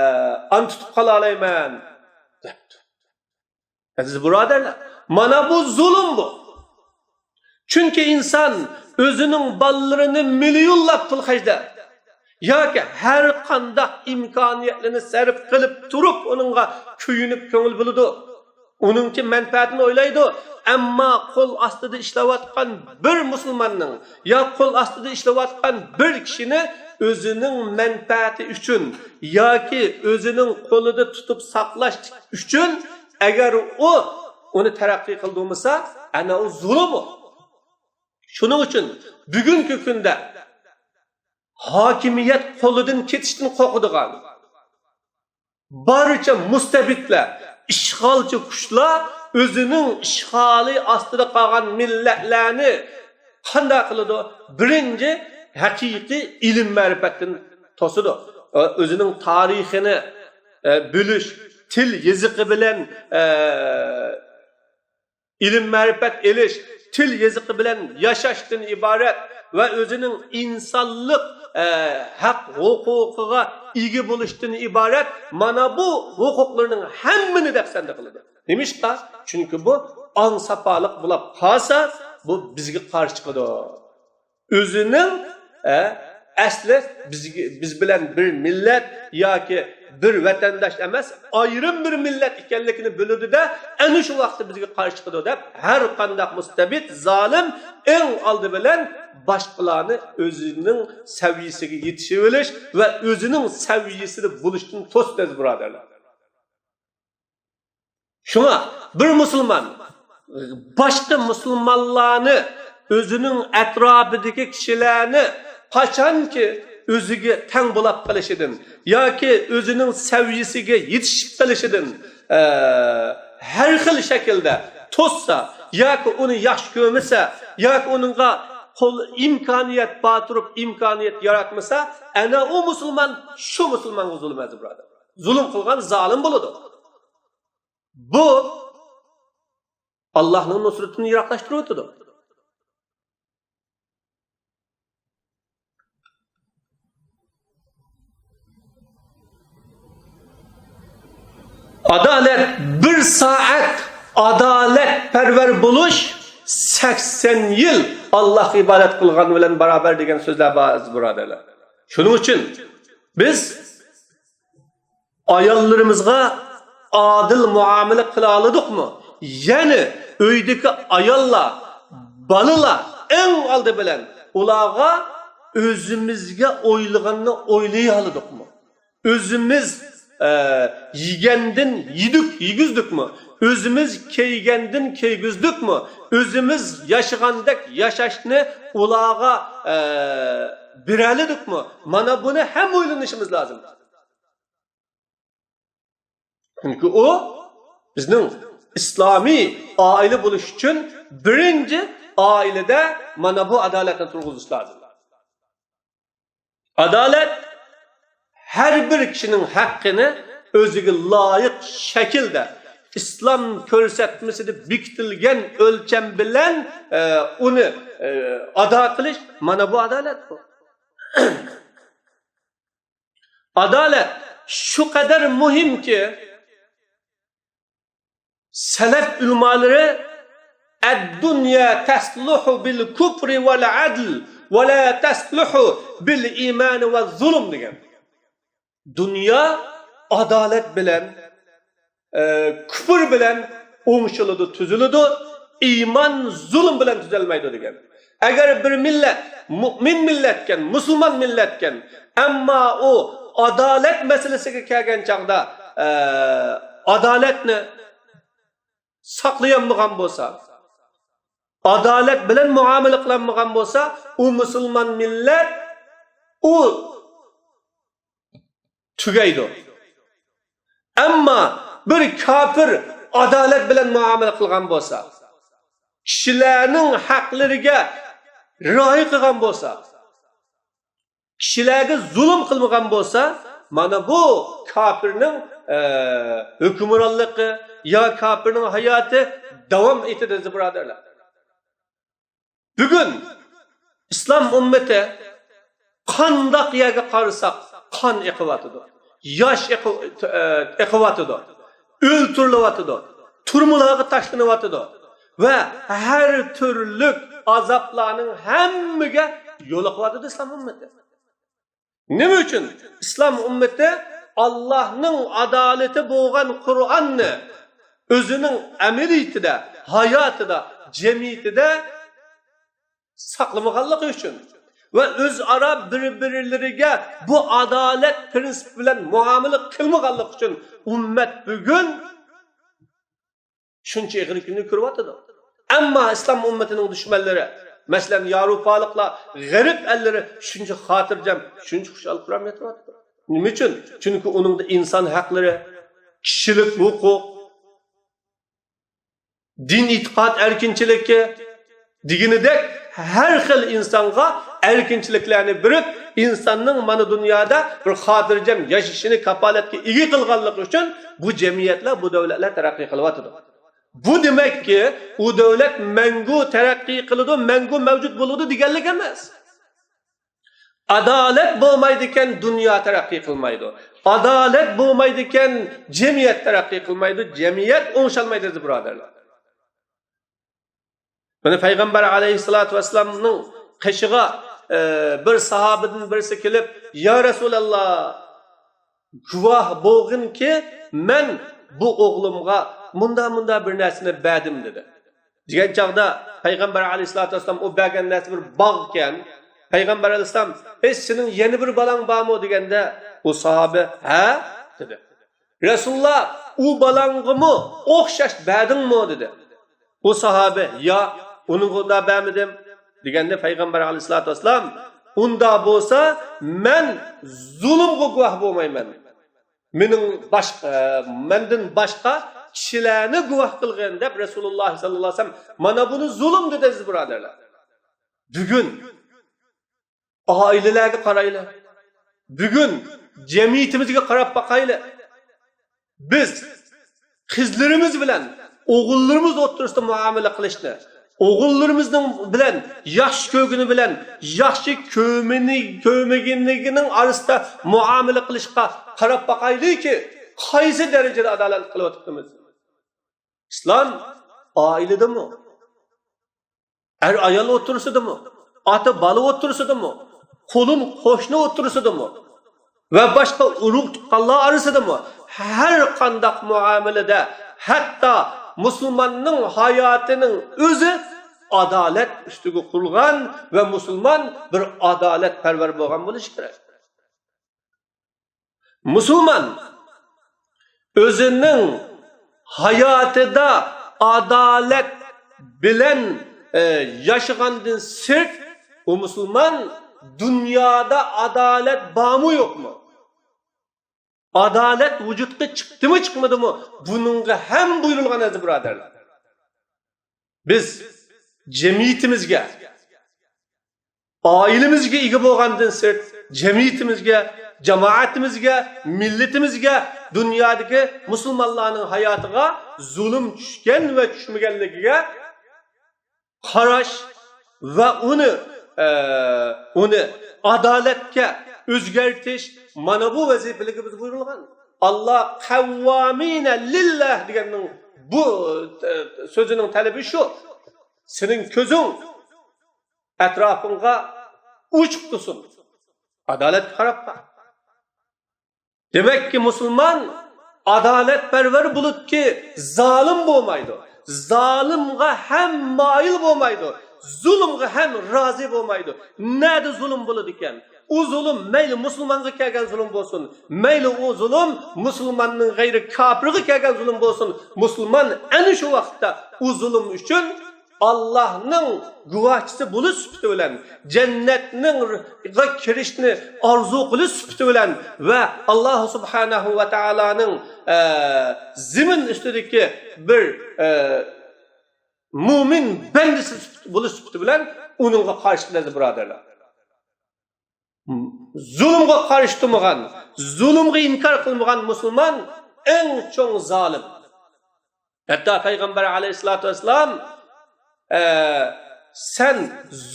ئان تۇتۇپ قالالايمەن، دەپتۇ. ئەزىز بۇرادەرلەر، مانا بۇ زۇلۇم بۇ. چۈنكى ئىنسان ئۆزىنىڭ بالىلىرىنى مىليونلاپ پۇل خەجلەپ، ياكى ھەر قانداق ئىمكانىيەتلىرىنى سەرپ قىلىپ تۇرۇپ ئۇنىڭغا كۆيۈنۈپ كۆڭۈل بۆلىدۇ. ئۇنىڭچە مەنپەئەتىنى ئويلايدۇ. ئەمما قول ئاستىدا ئىشلەۋاتقان بىر مۇسۇلماننىڭ يا قول ئاستىدا ئىشلەۋاتقان بىر كىشىنى ئۆزىنىڭ مەنپەئەتى ئۈچۈن ياكى ئۆزىنىڭ قولىدا تۇتۇپ ساقلاش ئۈچۈن، ئەگەر ئۇ ئۇنى تەرەققىي قىلدۇرمىسا، ئەنە ئۇ زۇلۇم ئۇ. شۇنىڭ ئۈچۈن بۈگۈنكى كۈندە ھاكىمىيەت قولىدىن كېتىشتىن قورقىدىغان، بارچە مۇستەبىتلەر، ئىشغالچى كۈچلەر ئۆزىنىڭ ئىشغالى ئاستىدا قالغان مىللەتلەرنى قانداق قىلىدۇ؟ بىرىنچى، ھەقىقىي ئىلىم-مەرىپەتتىن توسىدۇ. ئۆزىنىڭ تارىخىنى، ئە، بىلىش، تىل يېزىقى بىلەن، ئە، ئىلىم-مەرىپەت ئېلىش، تىل يېزىقى بىلەن ياشاشتىن ئىبارەت ۋە ئۆزىنىڭ ئىنسانلىق، ئە، ھەق ھوقۇقىغا ئىگە بولۇشتىن ئىبارەت مانا بۇ ھوقۇقلىرىنىڭ ھەممىنى دەپسەندە قىلىدۇ. نېمىشقا؟ چۈنكى بۇ ئاڭ ساپالىق بولاپ قالسا، بۇ بىزگە قارشى چىقىدۇ. ئۆزىنىڭ، ئە، ئەسلى بىز، بىز بىلەن بىر مىللەت ياكى بىر ۋەتەنداش ئەمەس، ئايرىم بىر مىللەت ئىكەنلىكىنى بىلىدۇ-دە، ئەنە شۇ ۋاقىتتا بىزگە قارشى چىقىدۇ دەپ، ھەر قانداق مۇستەبىت، زالىم ئەڭ ئالدى بىلەن باشقىلارنى ئۆزىنىڭ سەۋىيىسىگە يېتىشىۋېلىش ۋە ئۆزىنىڭ سەۋىيىسىدە بولۇشتىن توسىدۇ، ئەزىز بۇرادەرلەر. شۇڭا بىر مۇسۇلمان باشقا مۇسۇلمانلارنى، ئۆزىنىڭ ئەتراپىدىكى كىشىلەرنى قاچانكى ئۆزىگە تەڭ بولاپ قېلىشىدىن ياكى ئۆزىنىڭ سەۋىيىسىگە يېتىشىپ قېلىشىدىن، ئە، ھەر خىل شەكىلدە توسسا ياكى ئۇنى ياخشى كۆرمىسە ياكى ئۇنىڭغا قول ئىمكانىيەت بار تۇرۇپ ئىمكانىيەت ياراتمىسا، ئەنە ئۇ مۇسۇلمان شۇ مۇسۇلمانغا زۇلۇم، ئەزىز بۇرادەر. زۇلۇم قىلغان زالىم بولىدۇ. بۇ ئاللاھنىڭ نۇسرىتىنى يىراقلاشتۇرۇۋېتىدۇ. ئادالەت، بىر سائەت ئادالەتپەرۋەر بولۇش سەكسەن يىل ئاللاھقا ئىبادەت قىلغان بىلەن باراۋەر دېگەن سۆزلەر بار، ئەزىز بۇرادەرلەر. شۇنىڭ ئۈچۈن بىز ئاياللىرىمىزغا ئادىل مۇئامىلە قىلالىدۇقمۇ؟ يەنى ئۆيدىكى ئاياللار، بالىلار ئەڭ ئالدى بىلەن ئۇلارغا ئۆزىمىزگە ئويلىغاننى ئويلىيالىدۇقمۇ؟ ئۆزىمىز، ئە، يېگەندىن يېدۇق، يېگۈزدۇقمۇ؟ ئۆزىمىز كىيگەندىن كىيگۈزدۇقمۇ؟ ئۆزىمىز ياشىغاندەك ياشاشنى ئۇلارغا، ئە، بېرەلىدۇقمۇ؟ مانا بۇنى ھەم ئويلىنىشىمىز لازىم. چۈنكى ئۇ بىزنىڭ ئىسلامىي ئائىلە بولۇش ئۈچۈن بىرىنچى ئائىلىدە مانا بۇ ئادالەتنى تۇرغۇزۇش لازىم. ئادالەت ھەر بىر كىشىنىڭ ھەققىنى ئۆزىگە لايىق شەكىلدە، ئىسلام كۆرسەتمىسىدە بېكىتىلگەن ئۆلچەم بىلەن، ئە، ئۇنى، ئە، ئادا قىلىش، مانا بۇ ئادالەت بۇ. ئادالەت شۇ قەدەر مۇھىمكى، سەلەف ئۆلىمالىرى، «ئەددۇنيا تەسلۇھۇ بىل كۇپرى ۋەل ئەدل، ۋە لا تەسلۇھۇ بىل ئىمانى ۋە زۇلۇم» دېگەن. دۇنيا ئادالەت بىلەن، ئە، كۇپۇر بىلەن ئوڭشىلىدۇ، تۈزۈلىدۇ، ئىمان زۇلۇم بىلەن تۈزەلمەيدۇ دېگەن. ئەگەر بىر مىللەت مۇئمىن مىللەتكەن، مۇسۇلمان مىللەتكەن، ئەمما ئۇ ئادالەت مەسىلىسىگە كەلگەن چاغدا، ئە، ئادالەتنى ساقلىيالمىغان بولسا، ئادالەت بىلەن مۇئامىلە قىلالمىغان بولسا، ئۇ مۇسۇلمان مىللەت، ئۇ تۈگەيدۇ. ئەمما بىر كاپىر ئادالەت بىلەن مۇئامىلە قىلغان بولسا، كىشىلەرنىڭ ھەقلىرىگە رىئايە قىلغان بولسا، كىشىلەرگە زۇلۇم قىلمىغان بولسا، مانا بۇ كاپىرنىڭ، ئە، ھۆكۈمرانلىقى يا كاپىرنىڭ ھاياتى داۋام ئېتىدۇ، ئەزىز بۇرادەرلەر. بۈگۈن ئىسلام ئۈممىتى قانداق يەرگە قارىساق، قان ئېقىۋاتىدۇ، ياش ئېقىۋ-، ئېقىۋاتىدۇ، ئۆلتۈرۈلۈۋاتىدۇ، تۈرمىلەرگە تاشلىنىۋاتىدۇ ۋە ھەر تۈرلۈك ئازابلارنىڭ ھەممىگە يولۇقۇۋاتىدۇ ئىسلام ئۈممىتى. نېمە ئۈچۈن؟ ئىسلام ئۈممىتى ئاللاھنىڭ ئادالىتى بولغان قۇرئاننى ئۆزىنىڭ ئەمەلىيىتىدە، ھاياتىدا، جەمئىيىتىدە ساقلىمىغانلىقى ئۈچۈن ۋە ئۆزئارا بىر-بىرلىرىگە بۇ ئادالەت پىرىنسىپى بىلەن مۇئامىلە قىلمىغانلىقى ئۈچۈن ئۈممەت بۈگۈن شۇنچە ئېغىر كۈننى كۆرۈۋاتىدۇ. ئەمما ئىسلام ئۈممىتىنىڭ دۈشمەنلىرى، مەسىلەن، ياۋروپالىقلار، غەرب ئەللىرى شۇنچە خاتىرجەم، شۇنچە خۇشال-خۇرام يېتىۋاتىدۇ. نېمە ئۈچۈن؟ چۈنكى ئۇنىڭدا ئىنسان ھەقلىرى، كىشىلىك ھوقۇق، دىن ئېتىقاد ئەركىنچىلىكى دېگىنىدەك ھەر خىل ئىنسانغا ئەركىنچىلىكلەرنى بېرىپ، ئىنساننىڭ مانا دۇنيادا بىر خاتىرجەم ياشىشىنى كاپالەتكە ئىگە قىلغانلىقى ئۈچۈن بۇ جەمئىيەتلەر، بۇ دۆلەتلەر تەرەققىي قىلىۋاتىدۇ. بۇ دېمەككى، ئۇ دۆلەت مەڭگۈ تەرەققىي قىلىدۇ، مەڭگۈ مەۋجۇت بولىدۇ دېگەنلىك ئەمەس. ئادالەت بولمايدىكەن، دۇنيا تەرەققىي قىلمايدۇ. ئادالەت بولمايدىكەن، جەمئىيەت تەرەققىي قىلمايدۇ، جەمئىيەت ئوڭشالمايدۇ، ئەزىز بۇرادەرلەر. مانا پەيغەمبەر ئەلەيھىسسالاتۇ ۋەسسالامنىڭ قېشىغا، ئە، بىر ساھابىدىن بىرسى كېلىپ، يا رەسۇلاللا، گۇۋاھ بولغىنكى، مەن بۇ ئوغلۇمغا مۇندا-مۇندا بىر نەرسىنى بەردىم، دېدى. دېگەن چاغدا پەيغەمبەر ئەلەيھىسسالاتۇ ۋەسسالام ئۇ بەرگەن نەرسە بىر باغ ئىكەن. پەيغەمبەر ئەلەيھىسسالام، ئەي، سېنىڭ يەنە بىر بالاڭ بارمۇ؟ دېگەندە، ئۇ ساھابە، ھە، دېدى. رەسۇلۇللا، ئۇ بالاڭغىمۇ ئوخشاش بەردىڭمۇ؟ دېدى. ئۇ ساھابە، يا، ئۇنىڭغا ئۇنداق بەرمىدىم، دېگەندە پەيغەمبەر ئەلەيھىسسالاتۇ ۋەسسالام، ئۇنداق بولسا مەن زۇلۇمغا گۇۋاھ بولمايمەن. مېنىڭ باش-، ئە، مەندىن باشقا كىشىلەرنى گۇۋاھ قىلغىن، دەپ رەسۇلۇللا ساللاللاھۇ ئەلەيھى ۋەسەللەم مانا بۇنى زۇلۇم دېدى، ئەزىز بۇرادەرلەر. بۈگۈن ئائىلىلەرگە قارايلى. بۈگۈن جەمئىيىتىمىزگە قاراپ باقايلى. بىز قىزلىرىمىز بىلەن ئوغۇللىرىمىز ئوتتۇرىسىدا مۇئامىلە قىلىشنى، ئوغۇللىرىمىزنىڭ بىلەن ياخشى كۆرگىنى بىلەن ياخشى كۆرمىنى-، كۆرمىگىنىنىڭ ئارىسىدا مۇئامىلە قىلىشقا قاراپ باقايلىكى، قايسى دەرىجىدە ئادالەت قىلىۋاتىپتىمىز؟ ئىسلام ئائىلىدىمۇ؟ ئەر-ئايال ئوتتۇرىسىدىمۇ، ئاتا-بالا ئوتتۇرىسىدىمۇ، قولۇم-قوشنا ئوتتۇرىسىدىمۇ ۋە باشقا ئۇرۇق-تۇغقانلار ئارىسىدىمۇ، ھەر قانداق مۇئامىلىدە، ھەتتا مۇسۇلماننىڭ ھاياتىنىڭ ئۆزى ئادالەت ئۈستىگە قۇرۇلغان ۋە مۇسۇلمان بىر ئادالەتپەرۋەر بولغان بولۇشى كېرەك. مۇسۇلمان ئۆزىنىڭ ھاياتىدا ئادالەت بىلەن، ئە، ياشىغاندىن سىرت، ئۇ مۇسۇلمان دۇنيادا ئادالەت بارمۇ، يوقمۇ؟ ئادالەت ۋۇجۇدقا چىقتىمۇ، چىقمىدىمۇ، بۇنىڭغا ھەم بۇيرۇلغان ئەزىز بۇرادەرلەر. بىز جەمئىيىتىمىزگە، ئائىلىمىزگە ئىگە بولغاندىن سىرت، جەمئىيىتىمىزگە، جامائىتىمىزگە، مىللىتىمىزگە، دۇنيادىكى مۇسۇلمانلارنىڭ ھاياتىغا زۇلۇم چۈشكەن ۋە چۈشمىگەنلىكىگە قاراش ۋە ئۇنى، ئە، ئۇنى ئادالەتكە ئۆزگەرتىش، مانا بۇ ۋەزىپىلىكىمىز بۇيرۇلغان. «ئاللا قەۋۋامىنە لىللا» دېگەننىڭ بۇ، ئە، سۆزىنىڭ تەلىپى شۇ. سېنىڭ كۆزۈڭ ئەتراپىڭغا ئوچۇق تۇرسۇن. ئادالەتكە قاراپ باق. دېمەككى، مۇسۇلمان ئادالەتپەرۋەر بولىدۇكى، زالىم بولمايدۇ. زالىمغا ھەم مايىل بولمايدۇ، زۇلۇمغا ھەم رازى بولمايدۇ. نەدە زۇلۇم بولىدىكەن؟ ئۇ زۇلۇم مەيلى مۇسۇلمانغا كەلگەن زۇلۇم بولسۇن، مەيلى ئۇ زۇلۇم مۇسۇلماننىڭ غەيرىي كاپىرغا كەلگەن زۇلۇم بولسۇن، مۇسۇلمان ئەنە شۇ ۋاقىتتا ئۇ زۇلۇم ئۈچۈن ئاللاھنىڭ گۇۋاھچىسى بولۇش سۈپىتى بىلەن، جەننەتنىڭ، غا كىرىشنى ئارزۇ قىلىش سۈپىتى بىلەن ۋە ئاللاھ سۇبھانەھۇ ۋە تائالانىڭ، ئە، زېمىن ئۈستىدىكى بىر، ئە، مۇئمىن بەندىسى سۈپىتى، بولۇش سۈپىتى بىلەن ئۇنىڭغا قارشى، ئەزىز بۇرادەرلەر. زۇلۇمغا قارشى تۇرمىغان، زۇلۇمغا ئىنكار قىلمىغان مۇسۇلمان ئەڭ چوڭ زالىم. ھەتتا پەيغەمبەر ئەلەيھىسسالاتۇ ۋەسسالام، ئە، سەن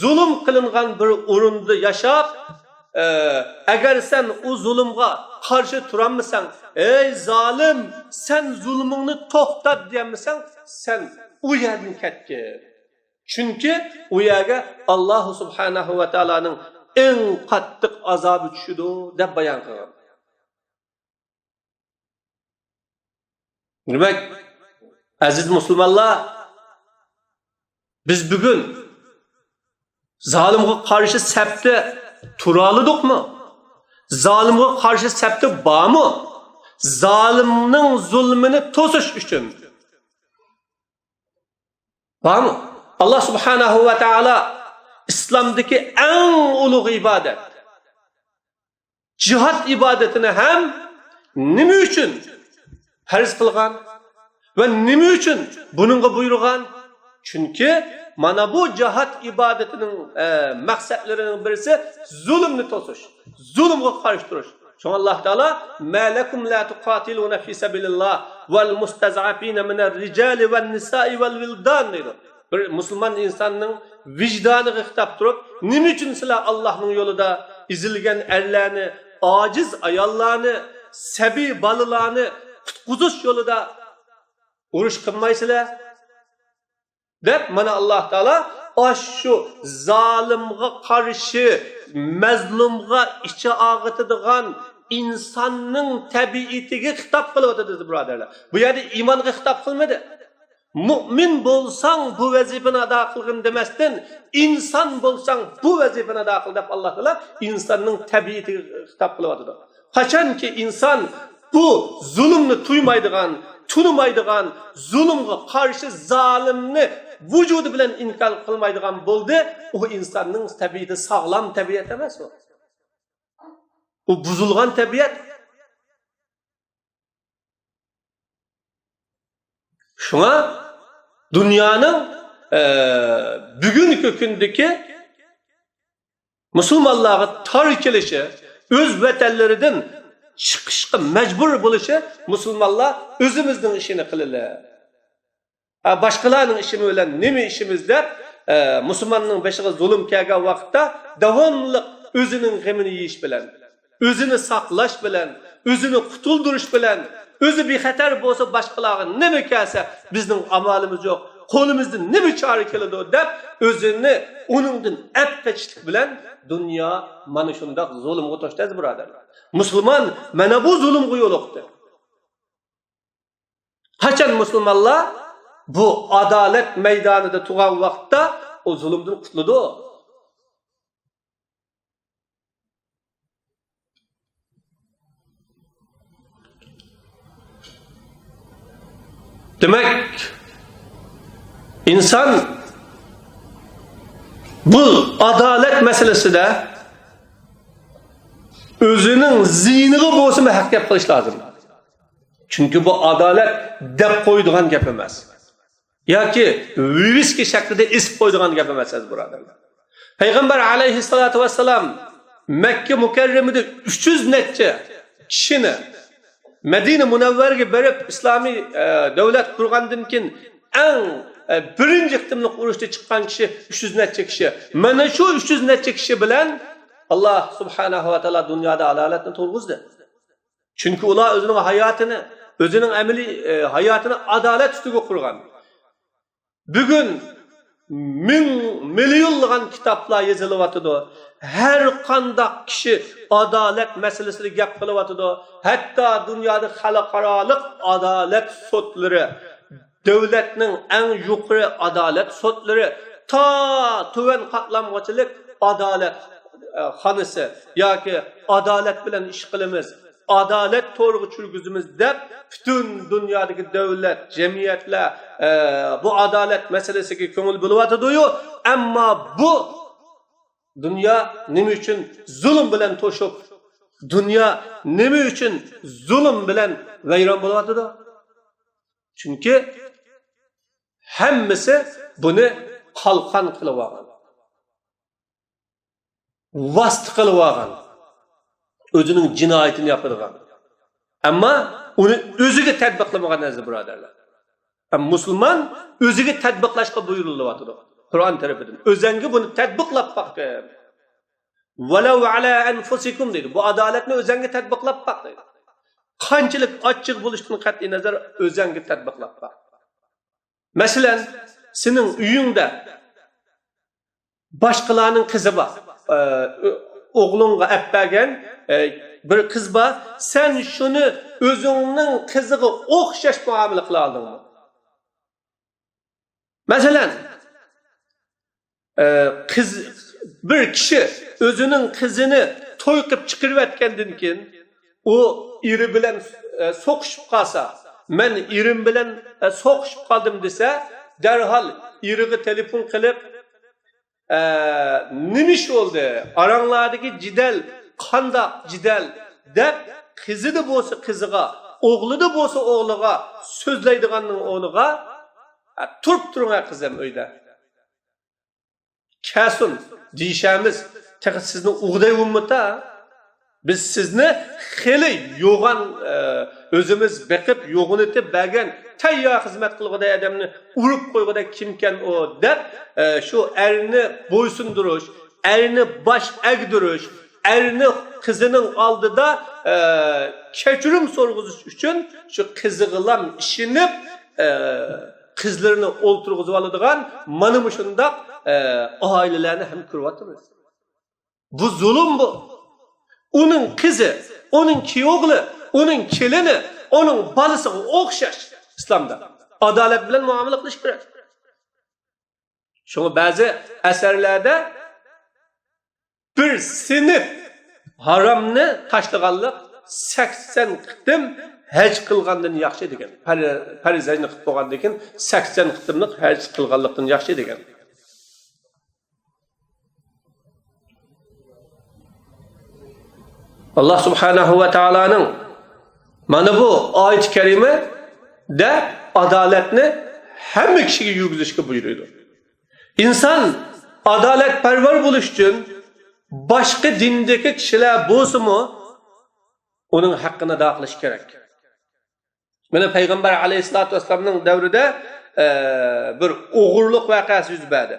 زۇلۇم قىلىنغان بىر ئورۇندا ياشاپ، ئە، ئەگەر سەن ئۇ زۇلۇمغا قارشى تۇرالمىساڭ، «ئەي زالىم، سەن زۇلۇمۇڭنى توختات» دېيەلمىسەڭ، سەن ئۇ يەردىن كەتكىن. چۈنكى ئۇ يەرگە ئاللاھ سۇبھانەھۇ ۋە تائالانىڭ ئەڭ قاتتىق ئازابى چۈشىدۇ، دەپ بايان قىلغان. دېمەك، ئەزىز مۇسۇلمانلار، بىز بۈگۈن زالىمغا قارشى سەپتە تۇرالىدۇقمۇ؟ زالىمغا قارشى سەپتە بارمۇ؟ زالىمنىڭ زۇلمىنى توسۇش ئۈچۈن. بارمۇ؟ ئاللاھ سۇبھانەھۇ ۋە تائالا ئىسلامدىكى ئەڭ ئۇلۇغ ئىبادەت، جىھاد ئىبادىتىنى ھەم نېمە ئۈچۈن پەرز قىلغان ۋە نېمە ئۈچۈن بۇنىڭغا بۇيرۇغان؟ چۈنكى مانا بۇ جىھاد ئىبادىتىنىڭ، ئە، مەقسەتلىرىنىڭ بىرسى زۇلۇمنى توسۇش، زۇلۇمغا قارشى تۇرۇش. شۇڭا ئاللاھ تائالا، «ما لەكۇم لا تۇقاتىلۇنە في سبيل الله والمستضعفين من الرجال والنساء والولدان» دەيدۇ. بىر مۇسۇلمان ئىنساننىڭ ۋىجدانىغا خىتاب تۇرۇپ، «نېمە ئۈچۈن سىلەر ئاللاھنىڭ يولىدا ئېزىلگەن ئەرلەرنى، ئاجىز ئاياللارنى، سەبىي بالىلارنى قۇتقۇزۇش يولىدا ئۇرۇش قىلمايسىلەر؟» دەپ، مانا، ئاللاھ تائالا ئاشۇ زالىمغا قارشى، مەزلۇمغا ئىچى ئاغرىتىدىغان ئىنساننىڭ تەبىئىتىگە خىتاب قىلىۋاتىدۇ، بۇرادەرلەر. بۇ يەردە ئىمانغا خىتاب قىلمىدى. مۇئمىن بولساڭ بۇ ۋەزىپىنى ئادا قىلغىن دېمەستىن، ئىنسان بولساڭ بۇ ۋەزىپىنى ئادا قىل دەپ، ئاللاھ تائالا ئىنساننىڭ تەبىئىتىگە خىتاب قىلىۋاتىدۇ. قاچانكى ئىنسان بۇ زۇلۇمنى تۇيمايدىغان، تونۇمايدىغان، زۇلۇمغا قارشى زالىمنى ۋۇجۇدى بىلەن ئىنكار قىلمايدىغان بولدى، ئۇ ئىنساننىڭ تەبىئىتى ساغلام تەبىئەت ئەمەس ئۇ. ئۇ بۇزۇلغان تەبىئەت. شۇڭا دۇنيانىڭ، ئە، بۈگۈنكى كۈندىكى مۇسۇلمانلارغا تار كېلىشى، ئۆز ۋەتەنلىرىدىن چىقىشقا مەجبۇر بولۇشى، مۇسۇلمانلار ئۆزىمىزنىڭ ئىشىنى قىلىلى. ھە، باشقىلارنىڭ ئىشى بىلەن نېمە ئىشىمىز دەپ، ئە، مۇسۇلماننىڭ بېشىغا زۇلۇم كەلگەن ۋاقىتتا داۋاملىق ئۆزىنىڭ غېمىنى يېيىش بىلەن، ئۆزىنى ساقلاش بىلەن، ئۆزىنى قۇتۇلدۇرۇش بىلەن، ئۆزى بىخەتەر بولسا، باشقىلارغا نېمە كەلسە، بىزنىڭ ئامالىمىز يوق، قولىمىزدىن نېمە چارە كېلىدۇ دەپ، ئۆزىنى ئۇنىڭدىن ئەپ قېچىشلىق بىلەن دۇنيا مانا شۇنداق زۇلۇمغا توشتى، ئەزىز بۇرادەرلەر. مۇسۇلمان مانا بۇ زۇلۇمغا يولۇقتى. قاچان مۇسۇلمانلار بۇ ئادالەت مەيدانىدا تۇرغان ۋاقىتتا ئۇ زۇلۇمدىن قۇتۇلىدۇ. دېمەك، ئىنسان بۇ ئادالەت مەسىلىسىدە ئۆزىنىڭ زىيىنىغا بولسىمۇ ھەق گەپ قىلىش لازىم. چۈنكى بۇ ئادالەت دەپ قويىدىغان گەپ ئەمەس. ياكى ۋىۋىسكا شەكلىدە ئېسىپ قويىدىغان گەپ ئەمەس، ئەزىز بۇرادەرلەر. پەيغەمبەر ئەلەيھىسسالاتۇ ۋەسسالام مەككە مۇكەررەمىدە ئۈچ يۈز نەچچە كىشىنى مەدىنە مۇنەۋۋەرىگە بېرىپ، ئىسلامىي، ئە، دۆلەت قۇرغاندىن كېيىن ئەڭ، ئە، بىرىنچى قېتىملىق ئۇرۇشتا چىققان كىشى ئۈچ يۈز نەچچە كىشى. مانا شۇ ئۈچ يۈز نەچچە كىشى بىلەن ئاللا سۇبھانەھۇ ۋە تائالا دۇنيادا ئادالەتنى تۇرغۇزدى. چۈنكى ئۇلار ئۆزىنىڭ ھاياتىنى، ئۆزىنىڭ ئەمەلىي، ئە، ھاياتىنى ئادالەت ئۈستىگە قۇرغان. بۈگۈن مىڭ مىليونلىغان كىتابلار يېزىلىۋاتىدۇ. ھەر قانداق كىشى ئادالەت مەسىلىسىدە گەپ قىلىۋاتىدۇ. ھەتتا دۇنيادا خەلقئارالىق ئادالەت سوتلىرى، دۆلەتنىڭ ئەڭ يۇقىرى ئادالەت سوتلىرى، تا تۆۋەن قاتلامغىچىلىك ئادالەت، ئە، خانىسى ياكى ئادالەت بىلەن ئىش قىلىمىز، ئادالەت تورىغا چۈشۈرگۈزىمىز دەپ، پۈتۈن دۇنيادىكى دۆلەت، جەمئىيەتلەر، ئە، بۇ ئادالەت مەسىلىسىگە كۆڭۈل بۆلۈۋاتىدۇ-يۇ. ئەمما بۇ دۇنيا نېمە ئۈچۈن زۇلۇم بىلەن توشۇپ، دۇنيا نېمە ئۈچۈن زۇلۇم بىلەن ۋەيران بولۇۋاتىدۇ؟ چۈنكى ھەممىسى بۇنى قالقان قىلىۋالغان. ۋاسىتە قىلىۋالغان، ئۆزىنىڭ جىنايىتىنى ياپىدىغان. ئەمما ئۇنى ئۆزىگە تەتبىقلىمىغان ئەزىز بۇرادەرلەر. ئەمما مۇسۇلمان ئۆزىگە تەتبىقلاشقا بۇيرۇلۇۋاتىدۇ قۇرئان تەرىپىدىن. ئۆزەڭگە بۇنى تەتبىقلاپ باققىن. ۋەلەۋ ئەلا ئەنفۇسىكۇم دەيدۇ. بۇ ئادالەتنى ئۆزەڭگە تەتبىقلاپ باق دەيدۇ. قانچىلىك ئاچچىق بولۇشتىن قەتئىي نەزەر ئۆزەڭگە تەتبىقلاپ باق. مەسىلەن، سېنىڭ ئۆيۈڭدە باشقىلارنىڭ قىزى بار. ئە، ئوغلۇڭغا ئەپ بەرگەن، ئە، بىر قىز بار. سەن شۇنى ئۆزۈڭنىڭ قىزىغا ئوخشاش مۇئامىلە قىلالىدىڭمۇ؟ مەسىلەن، ئە، قىز، بىر كىشى ئۆزىنىڭ قىزىنى توي قىلىپ چىقىرىۋەتكەندىن كېيىن، ئۇ ئېرى بىلەن، ئە، سوقۇشۇپ قالسا، مەن ئېرىم بىلەن، ئە، سوقۇشۇپ قالدىم دېسە، دەرھال ئېرىگە تېلېفون قىلىپ، ئە، نېمە ئىش بولدى؟ ئاراڭلاردىكى جېدەل قانداق جېدەل؟ دەپ، قىزىدا بولسا قىزىغا، ئوغلىدا بولسا ئوغلىغا سۆزلەيدىغاننىڭ ئورنىغا، ئە، تۇرۇپ تۇرۇڭ، ئە، قىزىم ئۆيدە. كەلسۇن، دېيىشەرمىز. تېخى سىزنى ئوغدەيۋۇممىتا؟ بىز سىزنى خېلى يوغان، ئە، ئۆزىمىز بېقىپ، يوغىنىتىپ بەرگەن تەييار خىزمەت قىلغۇدەك ئادەمنى ئۇرۇپ قويغۇدەك كىمكەن ئۇ دەپ، ئە، شۇ ئەرنى بويسۇندۇرۇش، ئەرنى باش ئەگدۈرۈش، ئەرنى قىزىنىڭ ئالدىدا، ئە، كەچۈرۈم سورىغۇزۇش ئۈچۈن شۇ قىزىغىلام ئىشىنىپ، ئە، قىزلىرىنى ئولتۇرغۇزۇۋالىدىغان مانا مۇشۇنداق، ئە، ئائىلىلەرنى ھەم كۆرۈۋاتىمىز. بۇ زۇلۇم بۇ. ئۇنىڭ قىزى، ئۇنىڭ كۈيئوغلى، ئۇنىڭ كېلىنى، ئۇنىڭ بالىسىغا ئوخشاش ئىسلامدا ئادالەت بىلەن مۇئامىلە قىلىش كېرەك. شۇڭا بەزى ئەسەرلەردە بىر سىنىپ ھارامنى تاشلىغانلىق سەكسەن قېتىم ھەج قىلغاندىن ياخشى دېگەن. پەر-، پەرز ھەجنى قىلىپ بولغاندىن كېيىن سەكسەن قېتىملىق ھەج قىلغانلىقتىن ياخشى دېگەن. ئاللا سۇبھانەھۇ ۋە تائالانىڭ مانا بۇ ئايىتى كەرىمىدە ئادالەتنى ھەممە كىشىگە يۈرگۈزۈشكە بۇيرۇيدۇ. ئىنسان ئادالەتپەرۋەر بولۇش ئۈچۈن باشقا دىندىكى كىشىلەر بولسىمۇ ئۇنىڭ ھەققىنى ئادا قىلىش كېرەك. مانا پەيغەمبەر ئەلەيھىسسالاتۇ ۋەسسالامنىڭ دەۋرىدە، ئە، بىر ئوغرىلىق ۋەقەسى يۈز بەردى.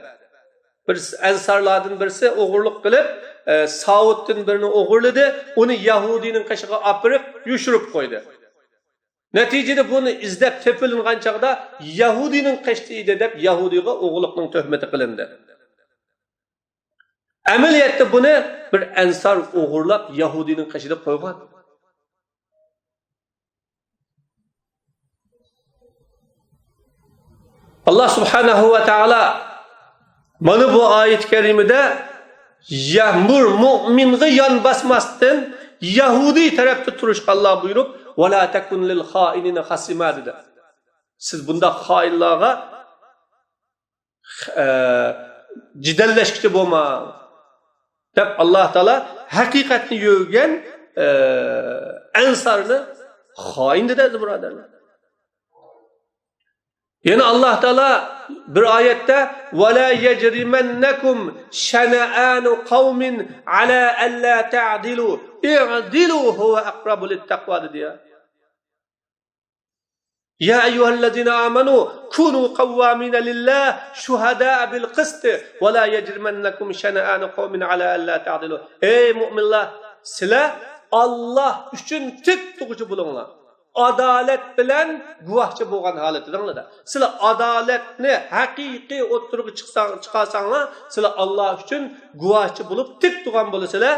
بىر ئەنسارلاردىن بىرسى ئوغرىلىق قىلىپ، ئە، ساۋۇتتىن بىرنى ئوغرىلىدى، ئۇنى يەھۇدىينىڭ قېشىغا ئاپىرىپ يوشۇرۇپ قويدى. نەتىجىدە بۇنى ئىزدەپ تېپىلىنغان چاغدا يەھۇدىينىڭ قېشىدا ئىدى دەپ يەھۇدىيغا ئوغرىلىقنىڭ تۆھمىتى قىلىندى. ئەمەلىيەتتە بۇنى بىر ئەنسار ئوغرىلاپ يەھۇدىينىڭ قېشىدا قويغان. ئاللا سۇبھانەھۇ ۋە تائالا مانا بۇ ئايەت كەرىمىدە يەمۇر مۇئمىنغا يان باسماستىن يەھۇدىي تەرەپتە تۇرۇشقا ئاللا بۇيرۇپ، ۋەلا تەكۇن لىل خائىنىنە خەسىما دېدى. سىز بۇنداق خائىنلارغا ئە، جېدەللەشكۈچى بولماڭ، دەپ ئاللا تائالا ھەقىقەتنى يۆگەن ئە، ئەنسارنى خائىن دېدى، ئەزىز بۇرادەرلەر. يەنە ئاللاھ تائالا بىر ئايەتتە، «ولا يجرمنكم شنآن قوم على ألا تعدلوا اعدلوا هو أقرب للتقوى» دېدى يا. يا أيها الذين آمنوا كونوا قوامين لله شهداء بالقسط ولا يجرمنكم شنآن قوم على ألا تعدلوا. ئەي مۆمىنلەر، سىلەر ئاللاھ ئۈچۈن تىك تۇرغۇچى بولۇڭلار. ئادالەت بىلەن گۇۋاھچى بولغان ھالىتىدىڭلار. سىلەر ئادالەتنى ھەقىقىي ئوتتۇرىغا چىقساڭ-، چىقارساڭلار، سىلەر ئاللاھ ئۈچۈن گۇۋاھچى بولۇپ تىك تۇرغان بولىسىلەر.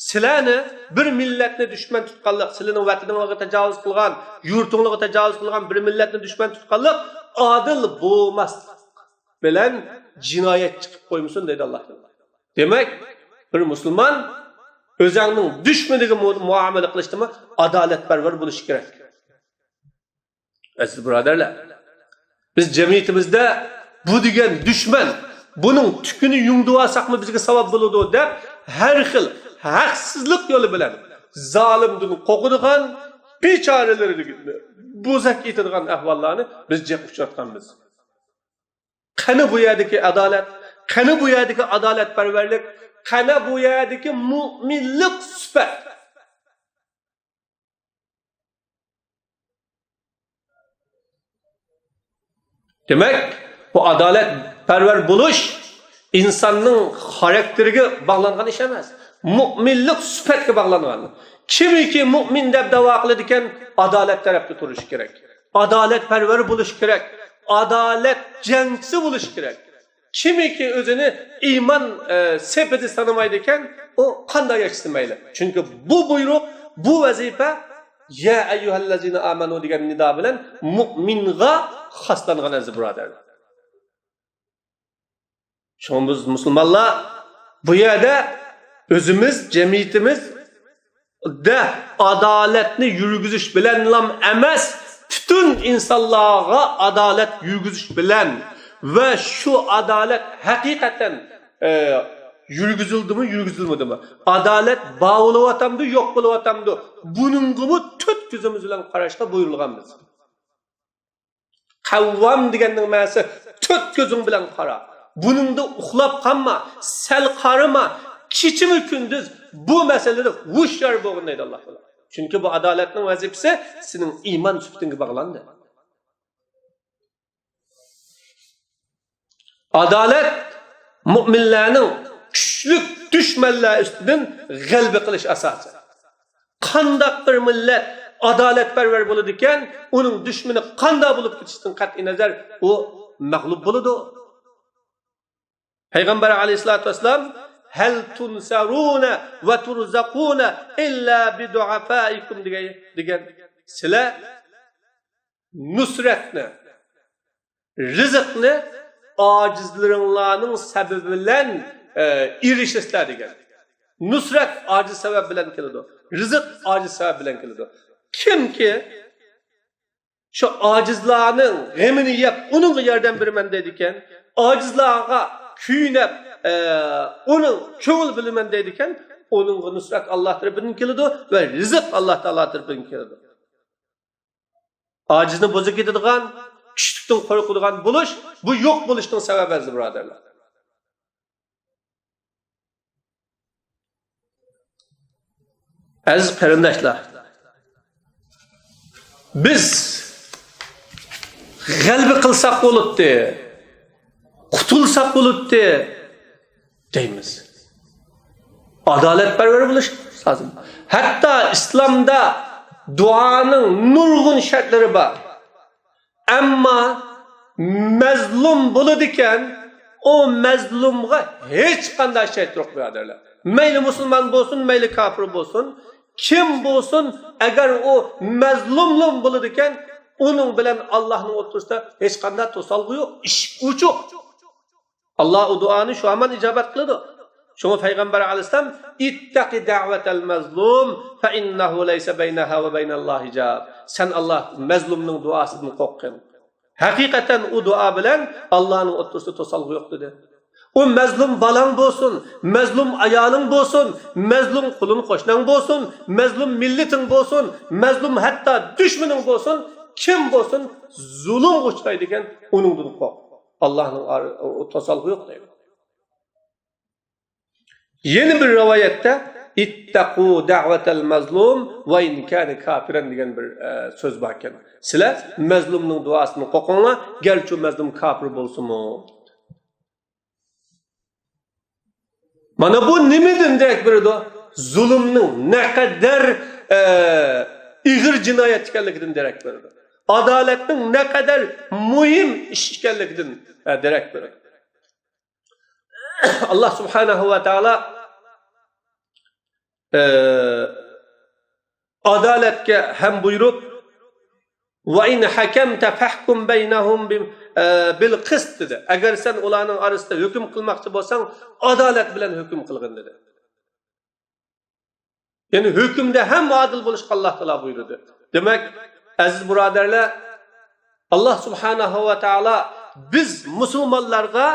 سىلەرنى بىر مىللەتنى دۈشمەن تۇتقانلىق، سىلەرنىڭ ۋەتىنىڭلارغا تاجاۋۇز قىلغان، يۇرتۇڭلارغا تاجاۋۇز قىلغان بىر مىللەتنى دۈشمەن تۇتقانلىق ئادىل بولماسلىق بىلەن جىنايەتچى قىلىپ قويمىسۇن دەيدۇ ئاللاھ تائالا. دېمەك، بىر مۇسۇلمان ئۆزەڭنىڭ دۈشمىنىگە مۇ-، مۇئامىلە قىلىشتىمۇ ئادالەتپەرۋەر بولۇشى كېرەك. ئەزىز بۇرادەرلەر، بىز جەمئىيىتىمىزدە بۇ دېگەن دۈشمەن، بۇنىڭ تۈكىنى يۇڭدۇرۇۋالساقمۇ بىزگە ساۋاب بولىدۇ دەپ، ھەر خىل ھەقسىزلىق يولى بىلەن زالىمدىن قورقىدىغان، بىچارىلىرىنى بوزەك ئېتىدىغان ئەھۋاللارنى بىز جىق ئۇچراتقانمىز. قېنى بۇ يەردىكى ئادالەت؟ قېنى بۇ يەردىكى ئادالەتپەرۋەرلىك؟ قېنى بۇ يەردىكى مۆمىنلىق سۈپەت؟ دېمەك، بۇ ئادالەتپەرۋەر بولۇش ئىنساننىڭ خاراكتېرىگە باغلانغان ئىش ئەمەس. مۆمىنلىق سۈپەتكە باغلانغان. كىمكى مۆمىن دەپ داۋا قىلىدىكەن، ئادالەت تەرەپتە تۇرۇشى كېرەك. ئادالەتپەرۋەر بولۇشى كېرەك. ئادالەت جەڭچىسى بولۇشى كېرەك. كىمكى ئۆزىنى ئىمان، ئە، سېپىدە سانىمايدىكەن، ئۇ قانداق ياشىسۇن مەيلى. چۈنكى بۇ بۇيرۇق، بۇ ۋەزىپە، يا ئەييۇھەللەزىنە ئامەنۇ دېگەن نىدا بىلەن مۆمىنغا خاسلانغان، ئەزىز بۇرادەرلەر. شۇڭا بىز مۇسۇلمانلار بۇ يەردە ئۆزىمىز، جەمئىيىتىمىزدە ئادالەتنى يۈرگۈزۈش بىلەنلام ئەمەس، پۈتۈن ئىنسانلارغا ئادالەت يۈرگۈزۈش بىلەن ۋە شۇ ئادالەت ھەقىقەتەن، ئە، يۈرگۈزۈلدىمۇ، يۈرگۈزۈلمىدىمۇ؟ ئادالەت بار بولۇۋاتامدۇ، يوق بولۇۋاتامدۇ؟ بۇنىڭغىمۇ تۆت كۆزىمىز بىلەن قاراشقا بۇيرۇلغان بىز. قەۋۋام دېگەننىڭ مەنىسى تۆت كۆزۈڭ بىلەن قارا. بۇنىڭدا ئۇخلاپ قالما، سەل قارىما، كېچىمۇ كۈندۈز بۇ مەسىلىدە ھوشيار بولغىن دەيدۇ ئاللاھ تائالا. چۈنكى بۇ ئادالەتنىڭ ۋەزىپىسى سېنىڭ ئىمان سۈپىتىڭگە باغلاندى. ئادالەت مۆمىنلەرنىڭ كۈچلۈك دۈشمەنلەر ئۈستىدىن غەلىبە قىلىش ئاساسى. قانداق بىر مىللەت ئادالەتپەرۋەر بولىدىكەن، ئۇنىڭ دۈشمىنى قانداق بولۇپ كېتىشىدىن قەتئىينەزەر، ئۇ مەغلۇپ بولىدۇ. پەيغەمبەر ئەلەيھىسسالاتۇ ۋەسسالام، «ھەل تۇنسەرۇنە ۋە تۇرزەقۇنە ئىللا بىدۇئەفائىكۇم» دېگەن، دېگەن، سىلەر نۇسرەتنى، رىزىقنى ئاجىزلىرىڭلارنىڭ سەۋەبى بىلەن، ئە، ئېرىشىسىلەر دېگەن. نۇسرەت ئاجىز سەۋەب بىلەن كېلىدۇ. رىزىق ئاجىز سەۋەب بىلەن كېلىدۇ. كىمكى شۇ ئاجىزلارنىڭ غېمىنى يەپ، ئۇنىڭغا ياردەم بېرىمەن دەيدىكەن، ئاجىزلارغا كۆيۈنۈپ، ئە، ئۇنىڭ كۆڭۈل بۆلىمەن دەيدىكەن، ئۇنىڭغا نۇسرەت ئاللاھ تەرىپىدىن كېلىدۇ ۋە رىزىق ئاللاھ تائالا تەرىپىدىن كېلىدۇ. ئاجىزنى بوزۇپ كېتىدىغان، كۈچلۈكتىن قورقىدىغان بولۇش، بۇ يوق بولۇشنىڭ سەۋەبى، ئەزىز بۇرادەرلەر. ئەزىز قېرىنداشلار، بىز غەلىبە قىلساق بولاتتى، قۇتۇلساق بولاتتى دەيمىز. ئادالەتپەرۋەر بولۇش لازىم. ھەتتا ئىسلامدا دۇئانىڭ نۇرغۇن شەرتلىرى بار. ئەمما مەزلۇم بولىدىكەن، ئۇ مەزلۇمغا ھېچقانداق شەرت يوق، بۇرادەرلەر. مەيلى مۇسۇلمان بولسۇن، مەيلى كاپىر بولسۇن، كىم بولسۇن، ئەگەر ئۇ مەزلۇملۇم بولىدىكەن، ئۇنىڭ بىلەن ئاللاھنىڭ ئوتتۇرىسىدا ھېچقانداق توسالغۇ يوق، ئىشىك ئوچۇق. ئاللا ئۇ دۇئانى شۇ ھامان ئىجابەت قىلىدۇ. شۇڭا پەيغەمبەر ئەلەيھىسسالام، «ئىتتەقى دەۋەتەل مەزلۇم، فەئىننەھۇ لەيسە بەينەھا ۋە بەينەللاھى ھىجاب.» سەن ئاللا مەزلۇمنىڭ دۇئاسىدىن قورققىن. ھەقىقەتەن ئۇ دۇئا بىلەن ئاللانىڭ ئوتتۇرىسىدا توسالغۇ يوق، دېدى. ئۇ مەزلۇم بالاڭ بولسۇن، مەزلۇم ئايالىڭ بولسۇن، مەزلۇم قولۇن قوشناڭ بولسۇن، مەزلۇم مىللىتىڭ بولسۇن، مەزلۇم ھەتتا دۈشمىنىڭ بولسۇن، كىم بولسۇن، زۇلۇمغا ئۇچرايدىكەن، ئۇنىڭدىن قورق. ئاللاھنىڭ ئار-، ئۇ توسالغۇ يوق دەيدۇ. يەنە بىر رىۋايەتتە، «اتقوا دعوة المظلوم وإن كان كافرا» دېگەن بىر، ئە، سۆز باركەن. سىلەر مەزلۇمنىڭ دۇئاسىدىن قورقۇڭلار، گەرچە ئۇ مەزلۇم كاپىر بولسىمۇ. مانا بۇ نېمىدىن دېرەك بېرىدۇ؟ زۇلۇمنىڭ نەقەدەر، ئە، ئېغىر جىنايەت ئىكەنلىكىدىن دېرەك بېرىدۇ. ئادالەتنىڭ نەقەدەر مۇھىم ئىش ئىكەنلىكىدىن، ئە، دېرەك بېرىدۇ. ئاللاھ سۇبھانەھۇ ۋە تائالا، ئە، ئادالەتكە ھەم بۇيرۇپ، «وإن حكمت فاحكم بينهم ب-، ئە، بالقسط» دېدى. ئەگەر سەن ئۇلارنىڭ ئارىسىدا ھۆكۈم قىلماقچى بولساڭ، ئادالەت بىلەن ھۆكۈم قىلغىن، دېدى. يەنى ھۆكۈمدە ھەم ئادىل بولۇشقا ئاللاھ تائالا بۇيرۇدى. دېمەك، ئەزىز بۇرادەرلەر، ئاللاھ سۇبھانەھۇ ۋە تائالا بىز مۇسۇلمانلارغا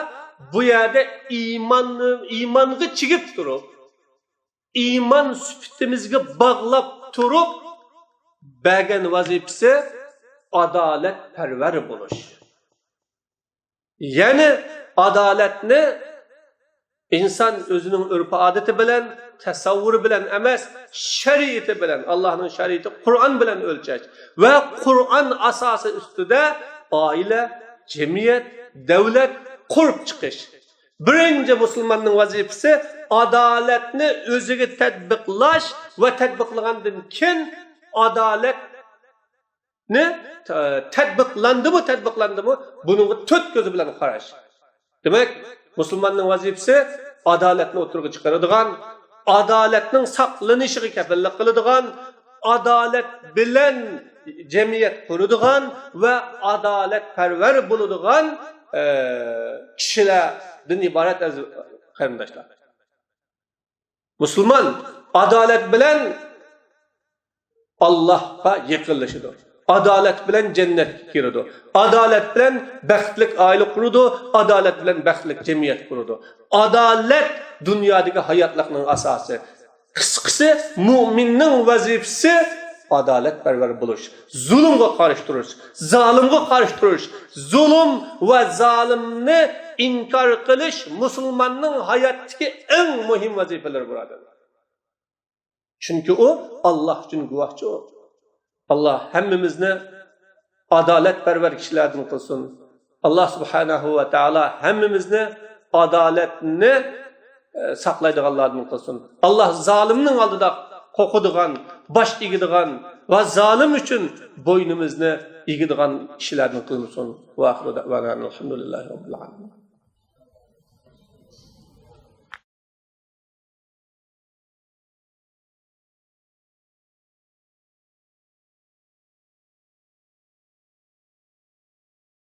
بۇ يەردە ئىمان، ئىمانغا چىگىپ تۇرۇپ، ئىمان سۈپىتىمىزگە باغلاپ تۇرۇپ بەرگەن ۋەزىپىسى ئادالەتپەرۋەر بولۇش. يەنى ئادالەتنى ئىنسان ئۆزىنىڭ ئۆرپ-ئادىتى بىلەن، تەسەۋۋۇرى بىلەن ئەمەس، شەرىئىتى بىلەن، ئاللاھنىڭ شەرىئىتى قۇرئان بىلەن ئۆلچەش ۋە قۇرئان ئاساسى ئۈستىدە ئائىلە، جەمئىيەت، دەۋلەت قۇرۇپ چىقىش. بىرىنچى مۇسۇلماننىڭ ۋەزىپىسى ئادالەتنى ئۆزىگە تەتبىقلاش ۋە تەتبىقلىغاندىن كېيىن ئادالەتنى، تە-، تەتبىقلاندىمۇ، تەتبىقلاندىمۇ، بۇنىڭغا تۆت كۆزى بىلەن قاراش. دېمەك، مۇسۇلماننىڭ ۋەزىپىسى ئادالەتنى ئوتتۇرىغا چىقىرىدىغان، ئادالەتنىڭ ساقلىنىشىغا كەپىللىك قىلىدىغان، ئادالەت بىلەن جەمئىيەت قۇرىدىغان ۋە ئادالەتپەرۋەر بولىدىغان، ئە، كىشىلەردىن ئىبارەت، ئەزىز قېرىنداشلار. مۇسۇلمان ئادالەت بىلەن ئاللاھقا يېقىنلىشىدۇ. ئادالەت بىلەن جەننەتكە كىرىدۇ. ئادالەت بىلەن بەختلىك ئائىلە قۇرىدۇ. ئادالەت بىلەن بەختلىك جەمئىيەت قۇرىدۇ. ئادالەت دۇنيادىكى ھاياتلىقنىڭ ئاساسى. قىسقىسى، مۇئمىننىڭ ۋەزىپىسى ئادالەتپەرۋەر بولۇش، زۇلۇمغا قارشى تۇرۇش، زالىمغا قارشى تۇرۇش، زۇلۇم ۋە زالىمنى ئىنكار قىلىش مۇسۇلماننىڭ ھاياتتىكى ئەڭ مۇھىم ۋەزىپىلىرى، بۇرادەرلەر. چۈنكى ئۇ ئاللاھ ئۈچۈن گۇۋاھچى ئۇ. ئاللاھ ھەممىمىزنى ئادالەتپەرۋەر كىشىلەردىن قىلسۇن. ئاللاھ سۇبھانەھۇ ۋە تائالا ھەممىمىزنى ئادالەتنى، ئە، ساقلايدىغانلاردىن قىلسۇن. ئاللاھ زالىمنىڭ ئالدىدا قورقىدىغان، باش ئېگىدىغان ۋە زالىم ئۈچۈن بوينىمىزنى ئېگىدىغان كىشىلەردىن قىلمىسۇن. ۋە ئاخىرۇ دەئۋانا ئەلھەمدۇلىللاھى رەببىل ئالەمىن.